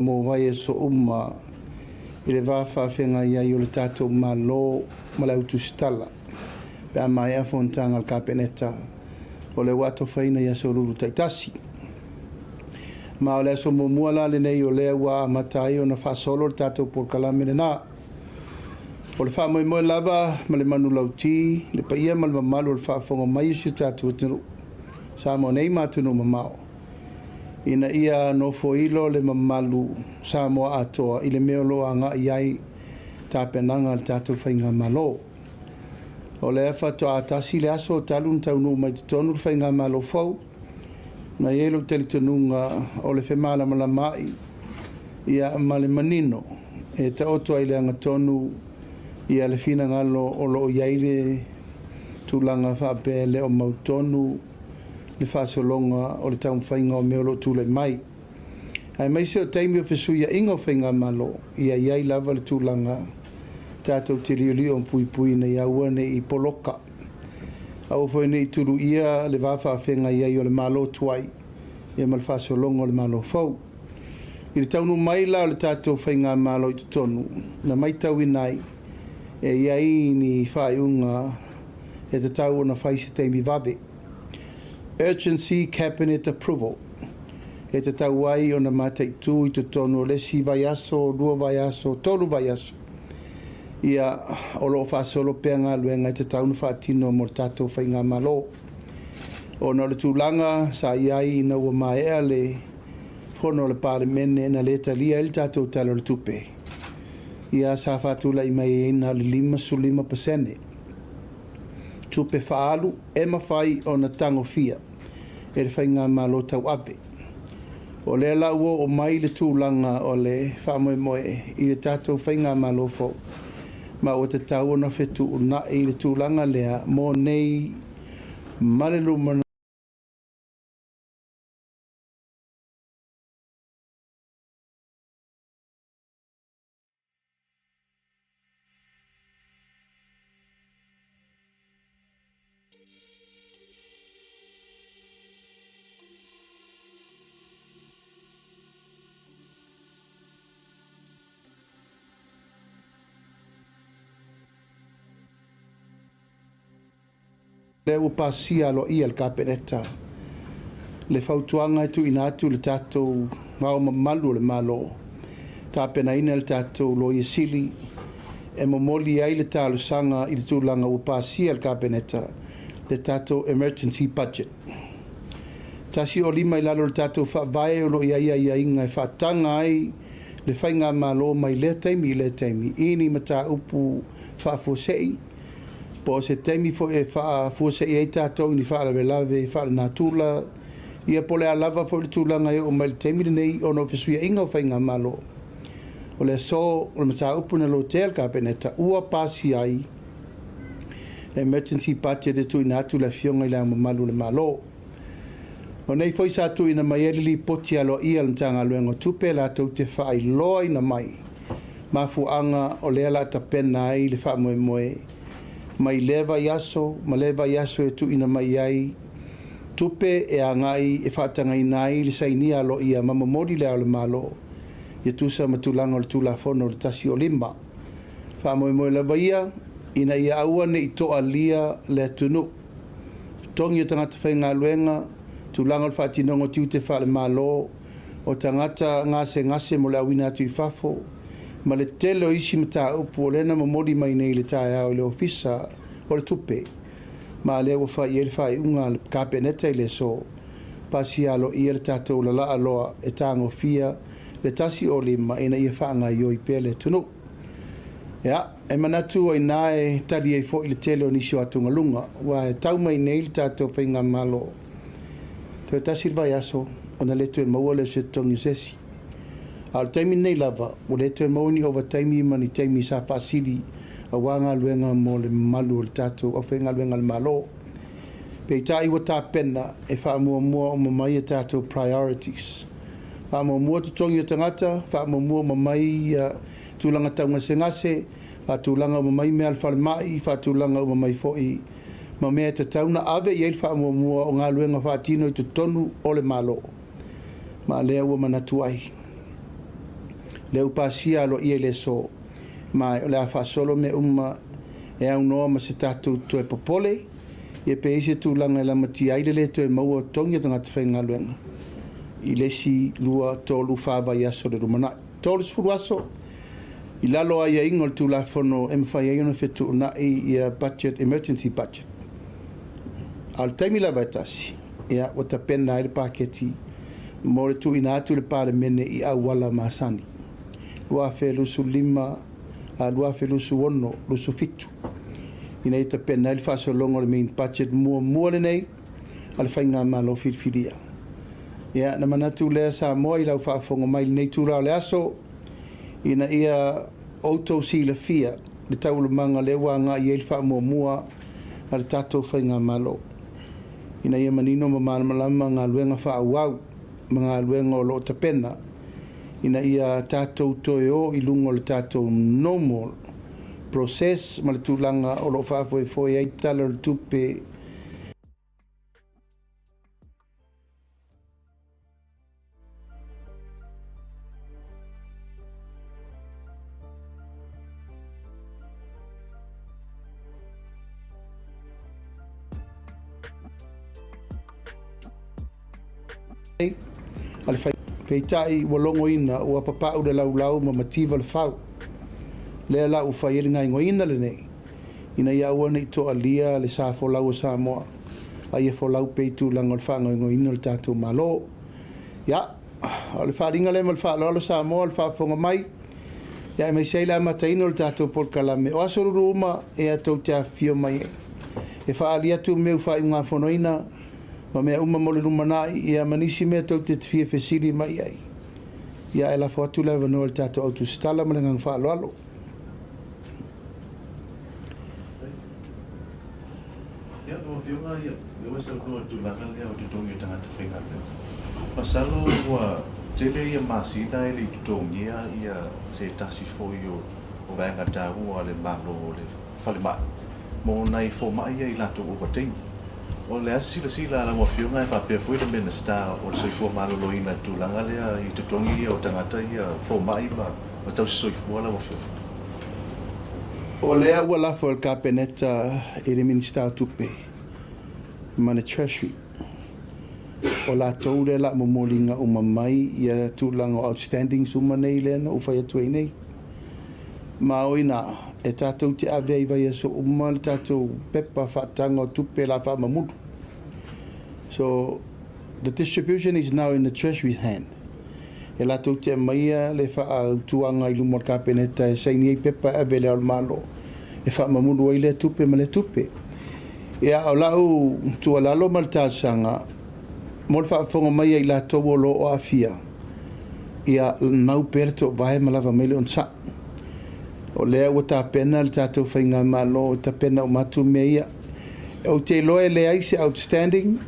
Mo vaiaso uma i le va faafeagai ai o le tatou Malo ma le au tusitala pe a maea fonotaga a le Kapeneta o lea ua atofaina i aso Lulu taitasi. Ma o le aso muamua la lenei o lea ua amata ai ona faasolo le tatou polokalame lena. O le faamoemoe lava ma le manulauti, le paia ma le mamalu o le faafofoga mai o si o tatou atunuu, Samoa nei ma atunuu mamao, ina ia nofoilo le mamalu Samoa atoa i le mea o lo o agai i ai tapenaga a le tatou Faigamalo. O lea faatoa tasi le aso talu ona taunuu mai totonu le Faigamalo fou, ma e i ai lou talitonuga o le femalamalamaai ia ma le manino e taoto ai i le agatonu ia le finagalo o lo o i ai le tulaga faapea e le o mautonu le faasologa o le taumafaiga o mea o lo o tulai mai. Aemaise o taimi o fesuiaiga o faigamalo, ia i ai lava le tulaga tatou te liolio ma puipui ina ia aua ne i poloka, aua foi ne i tuluia le va faafeagai ai o le Malo tuai ia ma le faasologa o le Malo fou. I le taunuu mai la o le tatou faigamalo i totonu, na matauina ai e i ai ni faaiuga e tatau ona fai i se taimi vave. Urgency Cabinet Approval, e tatau ai ona mataitu i totonu o le isi vaiaso, 2 vaiaso, 3 vaiaso, ia o lo o faasolo pea galuega e tatau ona faatino mo le tatou faigamalo. Ona o le tulaga sa i ai ina ua maea le fono a le Palemene na le talia ai le tatou Tala o le Tupe, ia sa faatulai mai ai na o le 55% tupe faaalu e mafai ona tagofia e le faigamalo tauave. O lea la ua oo mai le tulaga o le faamoemoe i le tatou faigamalo fou, ma ua tatau ona fetuunai le tulaga lea mo nei ma le lumanai. Lea ua pasia aloaia e le Kapeneta le fautuaga e tuuina atu i le tatou Ao Mamalu o le Malo, tapenaina le tatou Loia Sili e momoli ai le talosaga i le tulaga ua pasia e le Kapeneta le tatou Emergency Budget. 105 i lalo o le tatou Faavae o lo o i ai aiaiga e faataga ai le Faigamalo mai lea taimi i lea taimi i ni mataupu faafuasei, po o se taimi foi e faafuasei ai tatou i ni faalavelave faalenatura, ia po o le a lava foi le tulaga e oo mai i le taimi lenei ona o fesuiaiga o faigamalo. O le aso o le mataupu na lotea e le Kapeneta ua pasia ai le emergency budget e tuuina atu i le Afioga i Le Ao Mamalu o le Malo. O nei foi sa tuuina mai ai le lipoti aloaia a le Matagaluega o Tupe latou te faailoaina mai mafuaaga o lea la tapena ai le faamoemoe mai lea vaiaso ma lea vaiaso e tuuina mai ai tupe e agai e faatagaina ai le sainia aloaia ma momoli le Ao o le Malo ia tusa ma tulaga o le Tulafono o le 105. Faamoemoe lava ia ina ia aua ne i toalia le atunuu. Totogi o tagata faigaluega, tulaga o le faatinoga o tiute faale-Malo, o tagata gasegase mo le auina atu i fafo, ma le tele o isi mataupu o lea na momoli mai nei i le taeao i le Ofisa o le Tupe, ma lea ua fai i ai le faaiuga a le Kapeneta i le aso, pasia aloaia le tatou lalaa loa e tagofia le 105 ina ia faagaioi pea le atunuu. Ia, e manatu o i ina e tali ai foi le tele o nisi o atugaluga, aua e tau mai nei le tatou Faigamalo, toe tasi le vaiaso ona le toe maua lea o se totogi o se isi. A o le taimi lenei lava, ua le toe maua ni ovataimi ma ni taimi sa faasili aua galuega mo le mamalu o le tatou aufaigaluega a le Malo. Peitai ua tapena e faamuamua uma mai a tatou priorities. Faamuamua totogi o tagata, faamuamua uma mai tulaga taugasegase, faatulaga uma mai mea a le falemai, faatulaga uma mai foi ma mea e tatau ona ave i ai le faamuamua o galuega faatino i totonu o le Malo. Ma lea ua manatu ai. Lea ua pasia aloaia i le aso, ma o le a faasolo mea uma e aunoa ma se tatou toe popole, ia pe i ai se tulaga e lamatia ai le lē toe maua o totogi o tagata faigaluega i le isi 2, 3, 4 vaiaso i le lumanai. 30 aso i lalo o aiaiga o le Tulafono e mafai ai ona fetuunai ia budget, emergency budget. A o le taimi lava e tasi, ia, ua tapena ai le paketi mo le tuuina atu i le Palemene i auala masani. 2025 a 2026, 27 ina ia tapena ai le faasologa o le main budget muamua lenei a le Faigamalo filifilia. Ia, na manatu lea Samoa i lau faafofoga mai i lenei itula o le aso, ina ia outou silafia le taualumaga lea ua agai i ai le faamuamua a le tatou Faigamalo, ina ia manino ma malamalama galuega faaauau ma galuega o lo o tapena ina ia tatou toe o i luga o le tatou normal process ma le tulaga o lo o faafoefoe ai Tala o le Tupe a le fai. Peitai, ua logoina, ua papau le laulau ma mativa le fau. Lea la ua fai ai le gaoioiga lenei, ina ia aua ne i toalia le sa folau o Samoa, a ia folau pea i tulaga o le faagaoioiga o le tatou Malo. Ia, o le faaaliga lea ma le faaaloalo Samoa, le faafofoga mai, ia aemaise ai le amataina o le tatou polokalame. O aso lulu uma e tou te afifio mai ai e faaali atu mea ua faaiugafonoina ma mea uma mo le lumanai, ia ma nisi mea tou te fia fesili mai ai. Ia, e lafo atu le avanoa i le tatou au tusitala ma le agaga faaaloalo. Ia, lau Afioga, ia, lea ua saunoa i le tulaga lea o totogi o tagata faigaluega. Masalo ua tele ia masina e le i totogia ia se tasi foi o vaega taua a le Malo o le falemai mo nai fomai ia i latou ovataimi. O le a se silasila a lau Afioga e faapea foi le Minisita o le Soifua Maloloina i le tulaga lea i totogi ia o tagata ia fomai ma tausi soifua lau Afioga? O lea ua lafo e le Kapeneta i le Minisita o Tupe ma le Treasury, o latou lea o le a momoliga uma mai ia tulaga o outstandings uma nei lea na ou fai atu ai nei. Ma o i ina e tatou te ave ai i vaiaso uma le tatou pepa faataga o tupe o le a faamamulu. So, the distribution is now in the Treasury's hand. E latou te aumaia le faautuaga i luma o le Kapeneta e saini ai pepa e ave i Le Ao o le Malo e faamamulu ai lea tupe ma lea tupe. Ia, o lau tuualalo ma le talosaga mo le faafofoga mai a i latou o lo o aafia, ia mau pea le toovae ma lava mai le onosai. O lea ua tapena le tatou Faigamalo e tapena uma atu mea ia. Ou te iloa e leai se outstanding,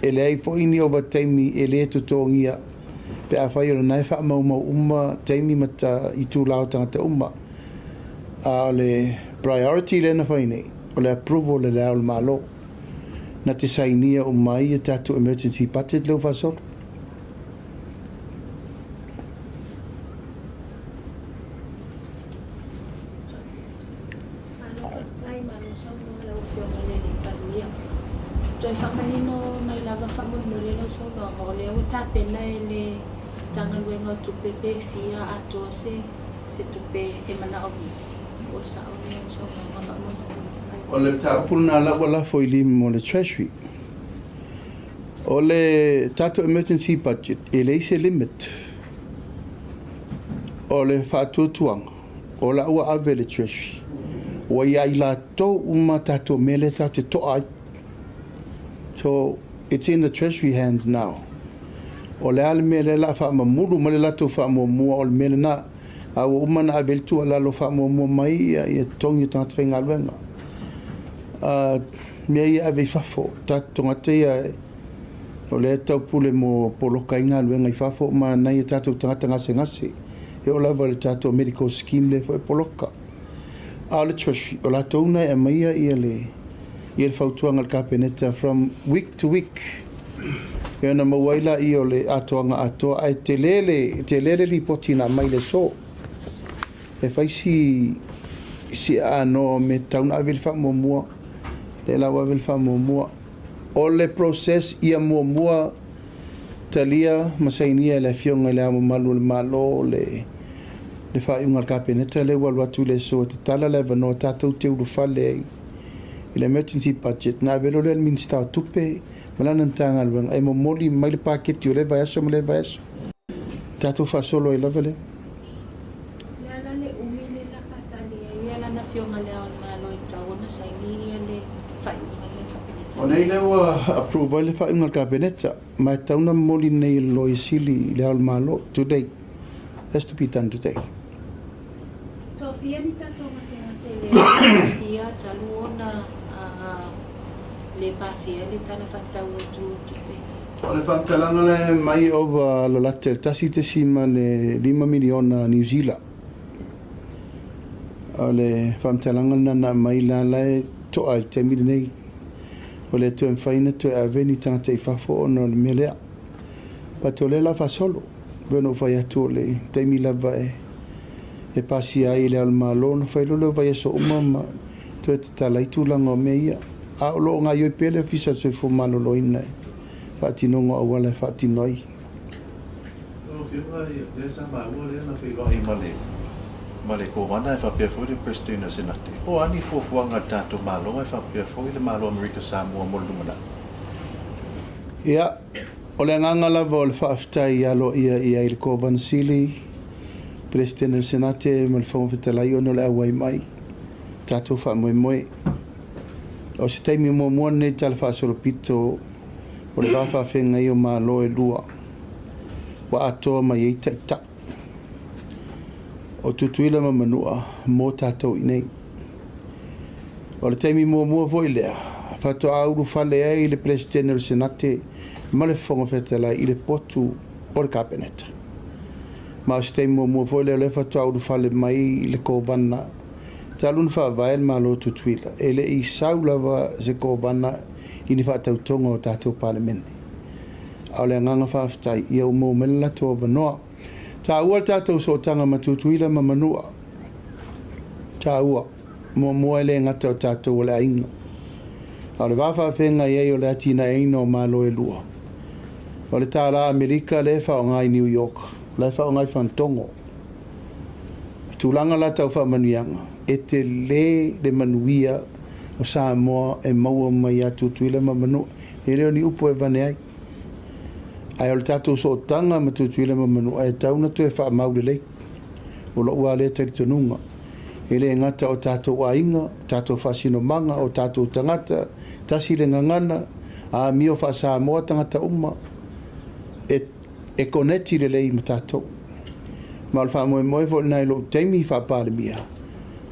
e leai foi ni ovataimi e le totogia pe afai o lena e faamaumau uma taimi ma itula o tagata uma. A o le priority lea na fai nei, o le approval e Le Ao o le Malo. Na te sainia uma ai a tatou emergency budget lea ua faasolo. Malo faafetai, malo saunoa lau Afioga i le Alii Palemia. Toe faamanino mai lava faamolemole lau saunoaga, o lea ua tapena e le Matagaluega o Tupe pe fia atoa se se tupe e manaomia. Po o le sao lea o saunoaga faamolemole. O le mataupu lena la ua lafo i lima o le Treasury. O le tatou emergency budget, e leai se limit. O le faatuatuaga, o la ua ave i le Treasury, ua ia i latou uma tatou mea lea tatou te toa ai. So, it's in the Treasury hands now. O le a le mea lea o le a faamamulu mai le latou faamuamua, o le mea lena. A ua uma ona ave i ai le tuualalo faamuamua mai ia totogi o tagata faigaluega. Mea ia ave i fafo, tatou tagata ia o lea e taupule mo poloka ai galuega i fafo ma nai o tatou tagata gasegase. E oo lava i le tatou medical scheme lea foi e poloka. A o le Treasury, o latou na e aumaia ia le ia le fautuaga a le Kapeneta from week to week. Ia ona maua ai laia o le atoaga atoa, ae tele le, tele le lipoti na aumai i le aso. E fai si si aanoa o mea e tatau ona ave i le faamuamua, lea la ua ave le faamuamua. O le process ia muamua talia ma sainia e le Afioga i Le Ao Mamalu o le Malo le le faaiuga a le Kapeneta lea ua alu atu i le aso e tatala le avanoa tatou te ulufale ai i le emergency budget ona ave loa lea i le Minisita o Tupe ma lana Matagaluega e momoli mai le paketi o lea vaiaso ma lea vaiaso. Tatou faasolo ai lava lea. O le a la le umi lea la faatali ai lana Afioga Le Ao o le Malo e tatau ona saini le faaiuga lea a le Kapeneta? O nei lea ua approve ai le faaiuga a le Kapeneta, ma e tatau ona momoli nei e le Loia Sili i Le Ao o le Malo today. Has to be done today. Toafia ni tatou gasegase i le aofia talu ona le pasia le Tala Faatatau Autu o Tupe? O le faamatalaga lea e mai ova lalata i le 1.5 miliona Niu Sila. O le faamatalaga lena na aumai la la e to'a i le taimi lenei. Ua le toe mafai ona toe ave ni tagata i fafo ona o le mea lea. But o lea la faasolo. Pei ona ou fai atu o le taimi lava e e pasia ai e le Ao o le Malo ona fai loa lea o vaiaso uma ma toe tatala ai tulaga o mea ia. A o lo o gaoioi pea le Ofisa o le Soifua Maloloina i faatinoga o auala e faatino ai. Lau Afioga, ia, lea sa maua lea na feiloai ma le, ma le Kovana ae faapea foi le Peresetene o le Senate. Po o a ni fuafuaga a le tatou Malo ae faapea foi le Malo o Amerika Samoa mo le lumanai? Ia, o le agaga lava o le faafetai aloaia i ai i le Kovana Sili, Peresetene o le Senate ma le Fofoga Fetalai ona o le auai mai, tatou faamoemoe. O se taimi muamua lenei i le talafaasolopito o le va faafeagai o Malo e lua ua atoa mai ai taitai o Tutuila ma Manua mo tatou i inei. O le taimi muamua foi lea faatoa ulufale ai le Peresetene o le Senate ma le Fofoga Fetalai i le potu o le Kapeneta. Ma o se taimi muamua foi lea o lea faatoa ulufale mai le Kovana talu ona faavae le Malo o Tutuila, e le i sau lava se Kovana i ni faatautoga o tatou Palemene. A o le agaga faafetai, ia ua maua mai le latou avanoa. Taua le tatou sootaga ma Tutuila ma Manua. Taua. Muamua e le gata o tatou o le aiga. A o le va faafeagai ai o le atinaeina o Malo e lua. O le tālā Amerika lea e faaaoga i New York, o la e faaaoga i Fagatogo. I tulaga la tau faamanuiaga, e tele le manuia o Samoa e maua mai ia Tutuila ma Manua. E le o ni upu e avane ai. Ae o le tatou sootaga ma Tutuila ma Manua e tatau ona toe faamau lelei. O lou lava lea talitonuga. E le gata o tatou aiga, o tatou faasinomaga, o tatou tagata, tasi le gagana, amio faa-Samoa tagata uma, e e koneti lelei ma tatou. Ma o le faamoemoe foi lena i lou taimi faa-Palemia,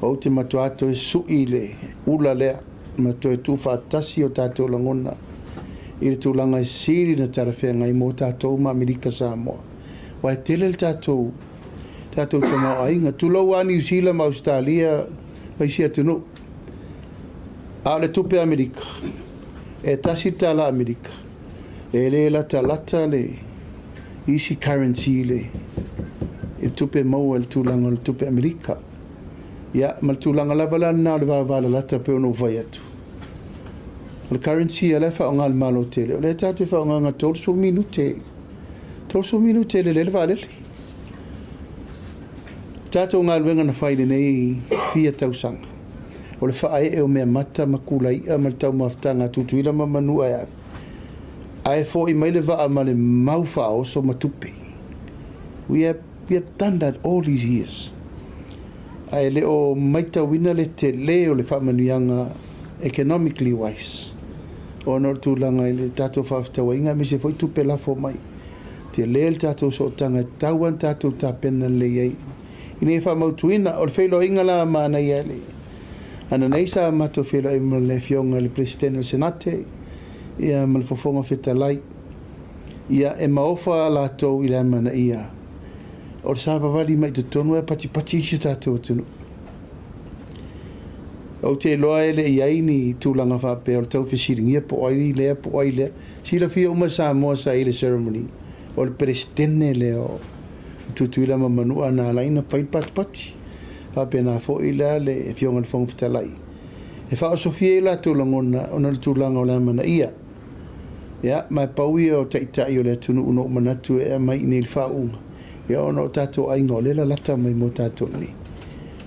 ou te matuā toe sui le ula lea ma toe tuufaatasi o tatou lagona i le tulaga e sili ona talafeagai mo tatou ma Amerika Samoa. Aua e tele le tatou tatou tamaoaiga, tulou lava Niu Sila ma Ausetalia ma isi atunuu, a o le tupe Amerika, e tasi le tala Amerika, E le latalata le isi currency i le tupe maua i le tulaga o le tupe Amerika. Ia, ma le tulaga lava la lena o le vavalalata pei ona ou fai atu. O le currency ia la e faaaoga e le Malo tele, o lea tatou te faaaogaina 30 minute, 30 minute e lele ai le vaalele. O tatou galuega na fai i lenei fia tausaga, o le faaee o meamata ma kulaia ma le taumafataga a Tutuila ma Manua e ave, ae foi mai le vaa ma le mau faaoso ma tupe. We have, we have done that all these years. Ae le o maitauina le tele o le faamanuiaga economically wise ona o le tulaga i le tatou faafetauaiga aemaise foi tupe lafo mai. Tele le tatou sootaga e tatau ona tatou tapena lelei ai ina ia faamautuina. O le feiloaiga la manaia le ananei sa matou feiloai ma le Afioga i le Peresetene o le Senate ia ma le Fofoga Fetalai, ia e maofa latou i le amanaia o le savavali mai i totonu ae patipati isi o tatou atunuu. Ou te iloa e le i ai ni tulaga faapea o le tau fesiligia po o ai lea po o ai lea. Silafia uma e Samoa sa i le ceremony o le Peresetene lea o Tutuila ma Manua na ala ai ona fai le patipati. Faapena foi la le Afioga i le Fofoga Fetalai e faaosofia ai latou lagona ona o le tulaga o le amanaia. Ia, ma e pau ia o taitai o le atunuu na ou manatu e aumai i inei i le faauuga, ia ona o tatou aiga o lea e lalata mai mo tatou i inei.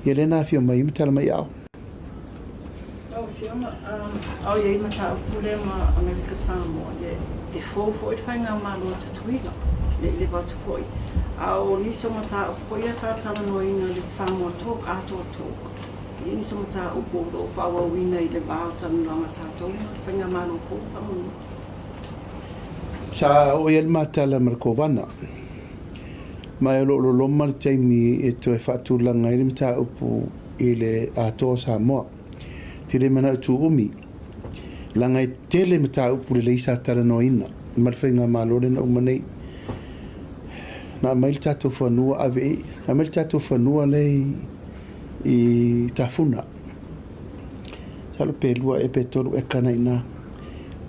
Ia lea na afio mai ai ma tala mai aao. Lau Afioga, a o i ai mataupu lea ma Amerika Samoa, ia e fou foi le Faigamalo a Tutuila, le i leva atu foi. A o nisi o mataupu foi ia sa talanoaina i le Samoa Talk, Atoa Talk, e i ai nisi o mataupu o lo o faaauauina i le va o talanoaga a tatou ma le Faigamalo fou faamolemole. Sa oo i ai le ma tala ma le Kovana, ma o lo o loloma le taimi e toe faatulaga ai le mataupu i le Atoa o Samoa. Tele manao tuumi, leaga e tele mataupu lelei sa talanoaina ma le faigamalo lea na uma nei. Na aumai le tatou fanua ave i, na aumai le tatou fanua lea i Tafuna. Masalo pe 2 ea pe 3 eka na i ina.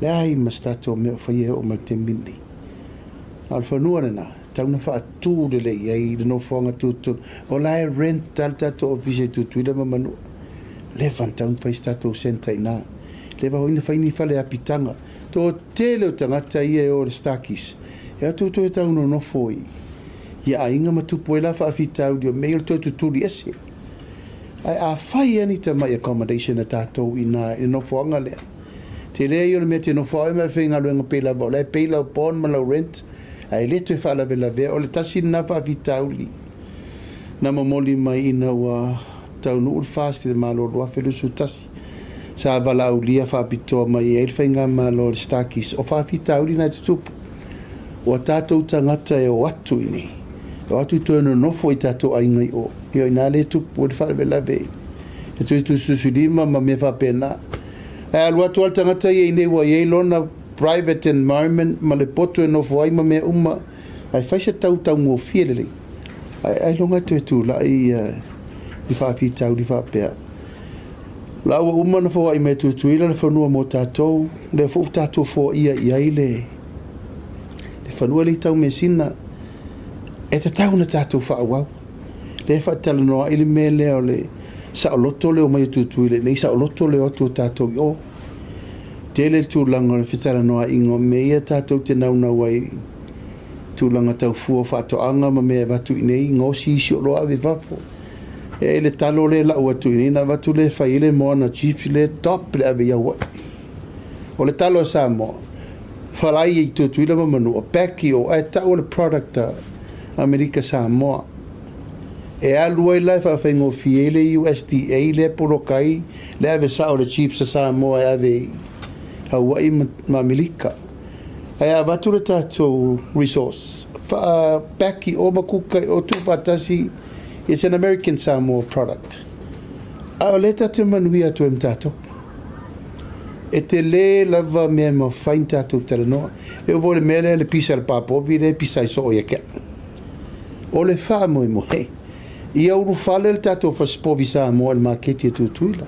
Leai ma se tatou mea o faia e oo mai le taimi lenei. A o le fanua lena, tatau ona faatu lelei i ai le nofoaga tutotonu. O la e rent lava le tatou ofisa i Tutuila ma Manua. Leva ona tatau ona fai se tatou centre i ina. Leva foi ona fai ni fale apitaga. Toatele o tagata ia e o i le Starkeys, e o atu toe tau nonofo i aiga ma tupu ai la faafitauli o mea ia o le toe tutuli ese. Ae a fai lava ni tamai accommodation a tatou i ina i le nofoaga lea, tele ia o le mea e te nofo ai ma e faigaluega pei lava o la e pay lau bond ma lau rent, ae le toe faalavelavea. O le tasi lena faafitauli na momoli mai ina ua taunuu le FAST i le Malo 2021. Sa valaaulia faapitoa mai ai le faigamalo a le Starkeys, o faafitauli na e tutupu. Ua tatou tagata e o atu i inei, e o atu toe nonofo i tatou aiga i o, ia o i ina lea e tupu ai le faalavelave i le toe tusitusilima ma mea faapena. Ae alu atu lava le tagata ia i inei ua i ai lona private environment ma le poto e nofo ai ma mea uma, ae fai se tau taugofie lelei, ae ailoga e toe tulai ni faafitauli faapea. La ua uma ona foai mai e Tutuila le fanua mo tatou, lea foi ua tatou foaia i ai le fanua lea i Taumeasina, e tatau ona tatou faaauau. Lea e faatalanoa ai le mea lea o le saoloto le omai o Tutuila i inei, saoloto le o atu o tatou i o. Tele le tulaga o le fetalanoaiga o mea ia tatou te naunau ai i tulaga tau fua o faatoaga ma mea e avatu i inei, gaosi isi oloa ave i fafo. E le talo lea e lau atu i inei ona avatu lea e fai ai le moana chips lea top le ave i Hawaii. O le talo a Samoa, falai i Tutuila ma Manua, pack i o, ae tau o le product a Amerika Samoa. E alu ai la e faafaigofie ai le USDA lea e poloka ai le ave sao o le chips a Samoa e ave i Hawaii ma Amerika. Ae a avatu le tatou resource, faa-pack i o ma kuka i o, tuufaatasi, it's an American Samoa product. A o lea tatou te manuia atu ai ma tatou. E tele lava mea e mafai ona tatou talanoa. E oo foi i le mea lea le pisa a le papovi lea e pisa ai soo ia te au. O le faamoemoe, ia ulufale le tatou fasipovi Samoa i le maketi a Tutuila.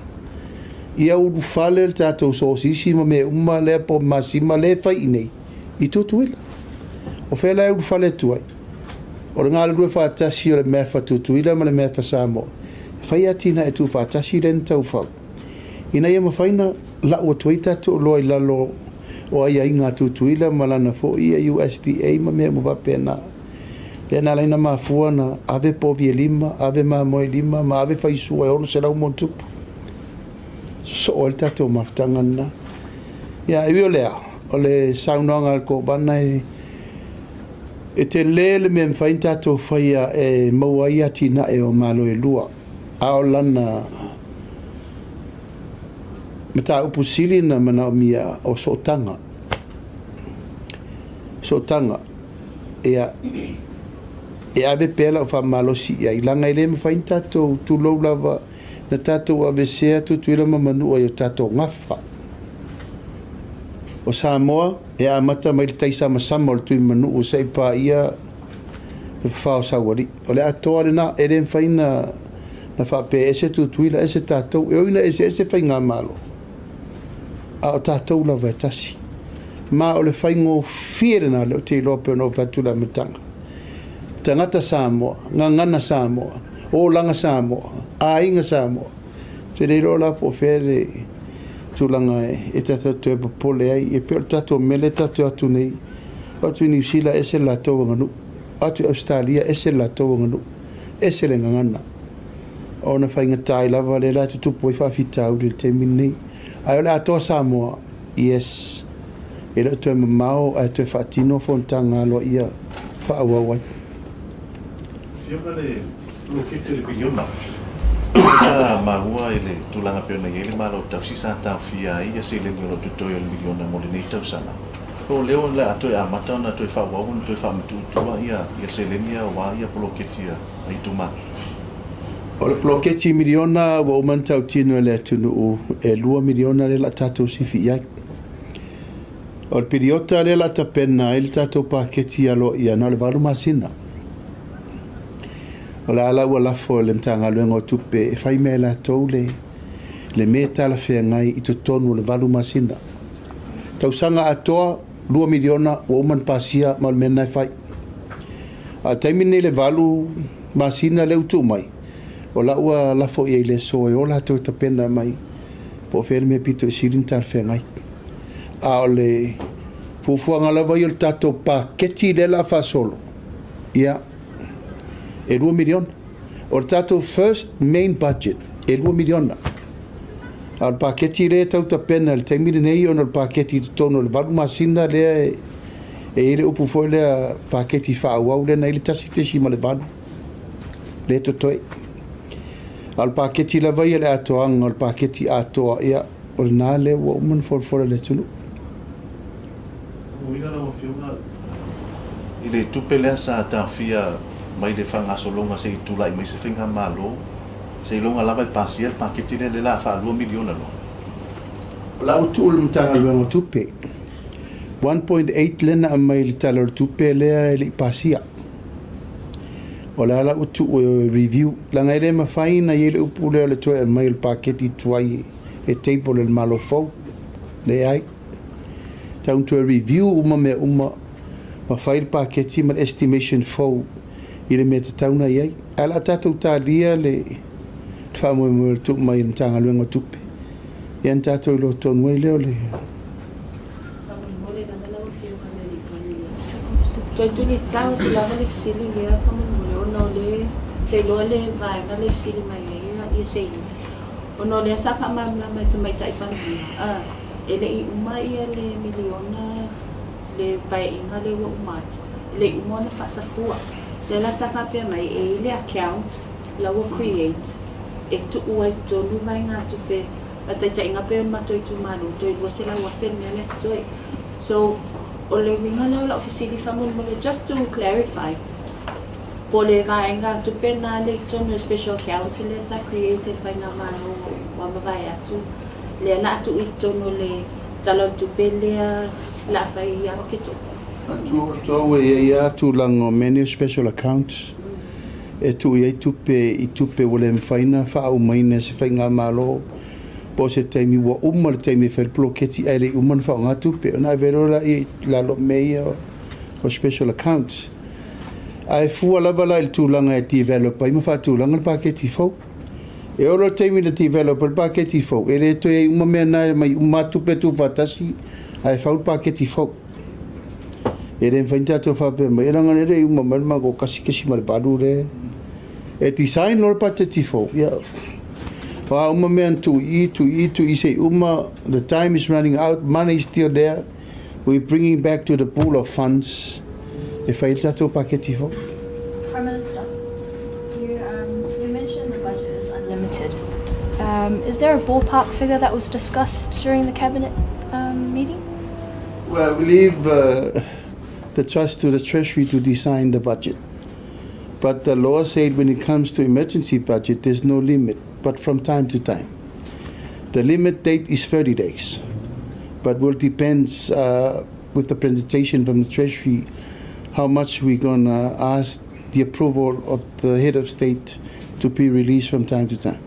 Ia ulufale le tatou sosisi ma mea uma lea po o masima lea e fai i inei i Tutuila. O fea la e ulufale atu ai? O le galulue faatasi o le MAF a Tutuila ma le MAF a Samoa, e fai atinae tuufaatasi lea na taufau ina ia mafai ona lau atu ai tatou oloa i lalo o aiaiga a Tutuila ma lana foi USDA ma mea uma faapena. Lea na ala ai ona mafua ona ave povi e lima, ave mamoe e lima ma ave faisua e 600 ma ona tupu. Sosoo ai le tatou mafutaga lena. Ia, e ui o lea, o le saunoaga a le Kovana e E tele le mea e mafai ona tatou faia e maua ai atinae o Malo e lua, a o lana mataupu sili na manaomia o sootaga. Sootaga, ia, e ave pea lau faamalosi i ai, leaga e le mafai ona tatou tulou lava na tatou aveesea Tutuila ma Manua i o tatou gafa. O Samoa, e amata mai le taisamasama o le Tuimanuu seia paia le fafao o Saualii. O le atoa lena, e le mafai ona faapea e ese Tutuila, ese tatou. E ui ina eseese faigamalo, a o tatou lava e tasi. Ma o le faigofie lena, lea ou te iloa pei ona ou fai atu i le amataga. Tagata Samoa, gagana Samoa. Olaga Samoa, Aiga Samoa. Ou te le iloa la po o fea le tulaga e tatou te toe popole ai. E pei o le tatou mea lea tatou te o atu nei, o atu i Niu Sila ese le latou aganuu, o atu i Ausetalia ese le latou aganuu, ese le gagana. Ona faigata ai lava lea la e tutupu ai faafitauli i le taimi lenei. Ae o le atoa Samoa, yes, e le o toe mamao ae toe faatino fonotaga aloaia faaauau ai. Afioga le poloketi o le miliona, lea sa maua i le tulaga pei ona i ai le Malo Tausi sa taofia ai ia seleni o lo o totoe o le miliona mo lenei tausaga. Po o lea o le a toe amata ona toe faaauau ona toe faamatuu i tua ia seleni ia aua ia poloketi a itumalo. O le poloketi miliona ua uma ona tautino e le atunuu e $2 miliona lea o le a tatou sifi i ai. O le piriota lea o le a tapena ai le tatou paketi aloaia na o le 8 masina. O la la ua lafo e le Matagaluega o Tupe e fai mea e latou le le mea e talafeagai i totonu o le 8 masina. Tausaga atoa $2 miliona ua uma ona pasia ma o le mea lena e fai. A o le taimi lenei i le 8 masina lea ua tuu mai, o la ua lafo i ai i le aso e o latou e tapena mai po o fea le mea pito i sili ona talafeagai. A o le fuafuaga lava ia o le tatou paketi lea o le a faasolo, ia, e $2 miliona. O le tatou first main budget e $2 miliona. A o le paketi lea e tau tapena i le taimi lenei ona o le paketi i totonu o le 8 masina lea e i ai le upu foi lea paketi faaauau lea na i ai le 1.8 lea e totoe. A o le paketi lava ia le atoaga o le paketi atoa, ia, o lena lea ua uma ona folafola i le atunuu. O uiga lau Afioga i le tupe lea sa taofia mai le faagasologa se i tulai mai se faigamalo, seiloga lava e pasia le paketi lea, lea o le a faalua miliona loa. O la ua tuu le Matagaluega o Tupe 1.8 lea na aumai i le Tala o le Tupe lea e le i pasia. O la la ua tuu e review, leaga e le mafai ona i ai le upu lea o le toe aumai o le paketi tuai e table e le Malo fou. Leai. Tau ina toe review uma mea uma ma fai le paketi ma le estimation fou i le mea e tatau ona i ai. Ae o le a tatou talia le faamoemoe o le tuu mai e le Matagaluega o Tupe, ia ona tatou iloa tonu ai lea o le. Faamolemole lava lau Afioga i le Alii Palemia. Toe tulitao atu lava le fesili lea faamolemole ona o lea ou te iloa le vaega lea e fesili mai ai ia Seini ona o lea sa faamalamalama e le Tamaitai Palemia e le i uma ia le miliona le paeaiga lea ua uma atu e le i uma ona faasafua. Lea la sa faapea mai e i ai le account la ua create e tuu ai totonu vaegatupe a taitaiga pei o le matou itumalo toe 200,000 le mea lea totoe. So, o le uiga lea o lau fesili faamolemole just to clarify, po o le vaega tupe lena lea i totonu o le special account lea sa create e le Faigamalo ua mavae atu, lea o le a tuu i totonu o le Tala o le Tupe lea o le a fai ia Oketopa. Tua ua i ai lava tulaga o mea nei o special accounts e tuu i ai tupe i tupe ua le mafai ona faaaumaina e se faigamalo po o se taimi ua uma le taimi e fai ai le poloketi ae le i uma ona faaaoga tupe ona ave loa lea i lalo o mea ia o special accounts. Ae fua lava la i le tulaga e develop ai ma faatulaga le paketi fou. E oo loa le taimi na develop ai le paketi fou, e le toe i ai uma mea na e aumai uma lava tupe tuufaatasi ae fau le paketi fou. E le mafai ona tatou faapea mai, e leaga o lea e le i uma mai le matou 1.8 lea e design loa le paketi fou. Ia, o a uma mea na tuu i i, tuu i i, tuu i i se i uma, the time is running out, money is still there, we bringing back to the pool of funds e fai ai le tatou paketi fou. Prime Minister, you, you mentioned the budget is unlimited. Is there a ballpark figure that was discussed during the cabinet meeting? Well, we leave the trust to the Treasury to design the budget. But the law said when it comes to emergency budget, there's no limit, but from time to time. The limit date is 30 days, but will depends with the presentation from the Treasury how much we're gonna ask the approval of the head of state to be released from time to time.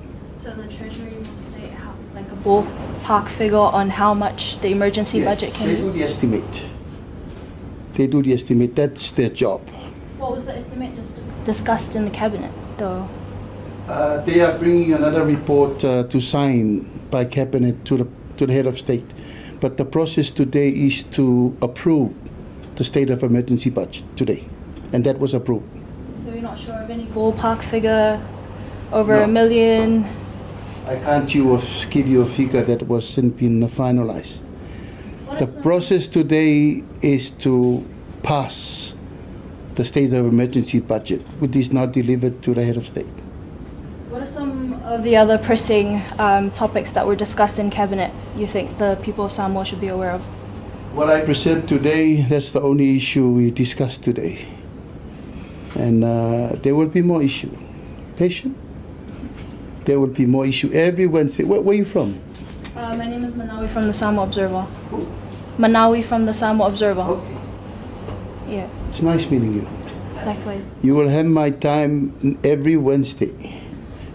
So the Treasury will state how, like a ballpark figure on how much the emergency budget can They be? do the estimate. They do the estimate. That's their job. What was the estimate just discussed in the cabinet, though? They are bringing another report to sign by Cabinet to the, to the head of state. But the process today is to approve the state of emergency budget today. And that was approved. So you're not sure of any ballpark figure over No. a million? I can't you, give you a figure that wasn't been finalized. What The are some- process today is to pass the state of emergency budget, which is not delivered to the head of state. What are some of the other pressing topics that were discussed in cabinet you think the people of Samoa should be aware of? What I present today, that's the only issue we discussed today. And there will be more issue. Patient. There will be more issue every Wednesday. Where are you from? My name is Manawi from the Samoa Observer. Manawi from the Samoa Observer. Okay. Yeah, It's nice meeting you. likewise. You will have my time every Wednesday.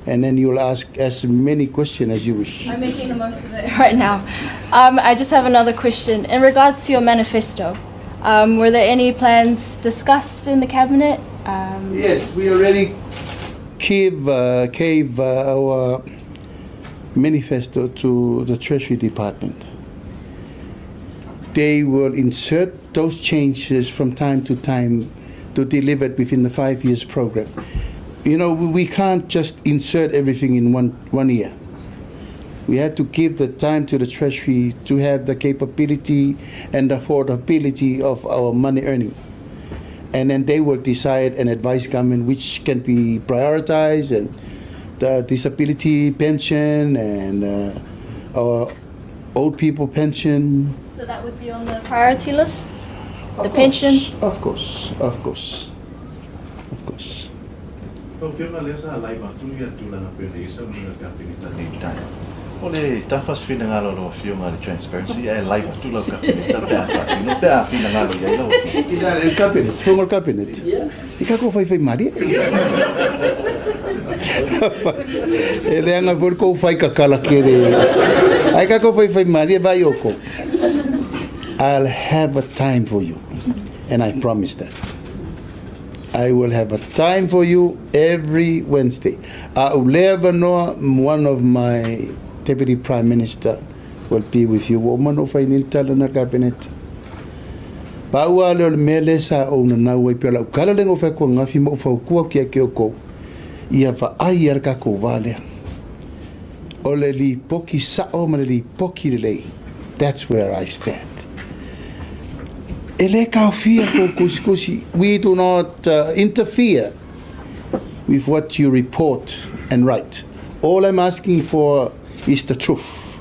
And then you'll ask as many questions as you wish. I'm making the most of it right now. I just have another question. In regards to your manifesto, were there any plans discussed in the cabinet? Yes, we already gave our manifesto to the Treasury Department. They will insert those changes from time to time to deliver it within the 5 years program. You know, we can't just insert everything in one year. We had to give the time to the Treasury to have the capability and affordability of our money earning. And then they will decide and advise government which can be prioritized, and the disability pension and our old people pension. So that would be on the priority list? Of The course, pensions? Of course, of course, of course. Lau Afioga lea sa live atu ia tulaga pei ona i ai saunoaga a le Kapeneta i lenei taeao. O le tafa se finagalo a lau Afioga i le transparency ae live atu lau Kapeneta pe a faatino pe a finagalo i ai lau Afioga. I la le Cabinet, fono le Cabinet. I ka kou faifai malie. E leaga foi le kou fai kakala kere. Ai ka kou faifai malie vai o kou. I'll have a time for you, and I promise that. I will have a time for you every Wednesday. A ou lea avanoa, one of my Deputy Prime Minister will be with you. Ua uma ona ou fai nei le tala na le Kapeneta. Pau lava lea o le mea lea sa ou nanau ai pea o lau kala lea na ou fai atu ananafi ma ou fautua atu ia te outou, ia vaai ia le tatou va lea. O le lipoti sao ma le lipoti lelei, that's where I stand. E le taofia kou tusitusi, we do not interfere with what you report and write. All I'm asking for is the truth.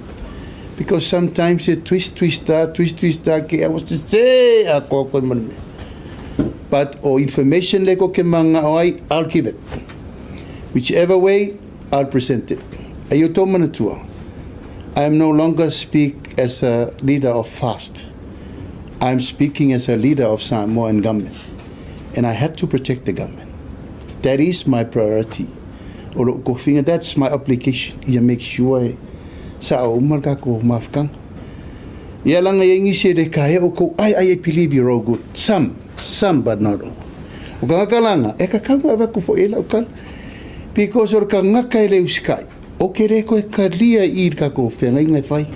Because sometimes e twist twist a, twist twist a, ke aua sese atoa koe ma le mea. But o information le ko ke mangao ai, I'll give it. Whichever way, I'll present it. A i o tō manatua, I am no longer speak as a leader of FAST. I'm speaking as a leader of Samoan government. And I have to protect the government. That is my priority. O lou tofiga, that's my obligation. Ia make sure e sao uma le tatou mafutaga. Ia laga i ai nisi e le kaea outou, I, I believe you're all good. Some, some but not all. O tagata laga, e tatau ona avatu foi i ai lau tala. Because o le tagata e le usikai, ou te le toe talia i i le tatou feagaiga e fai.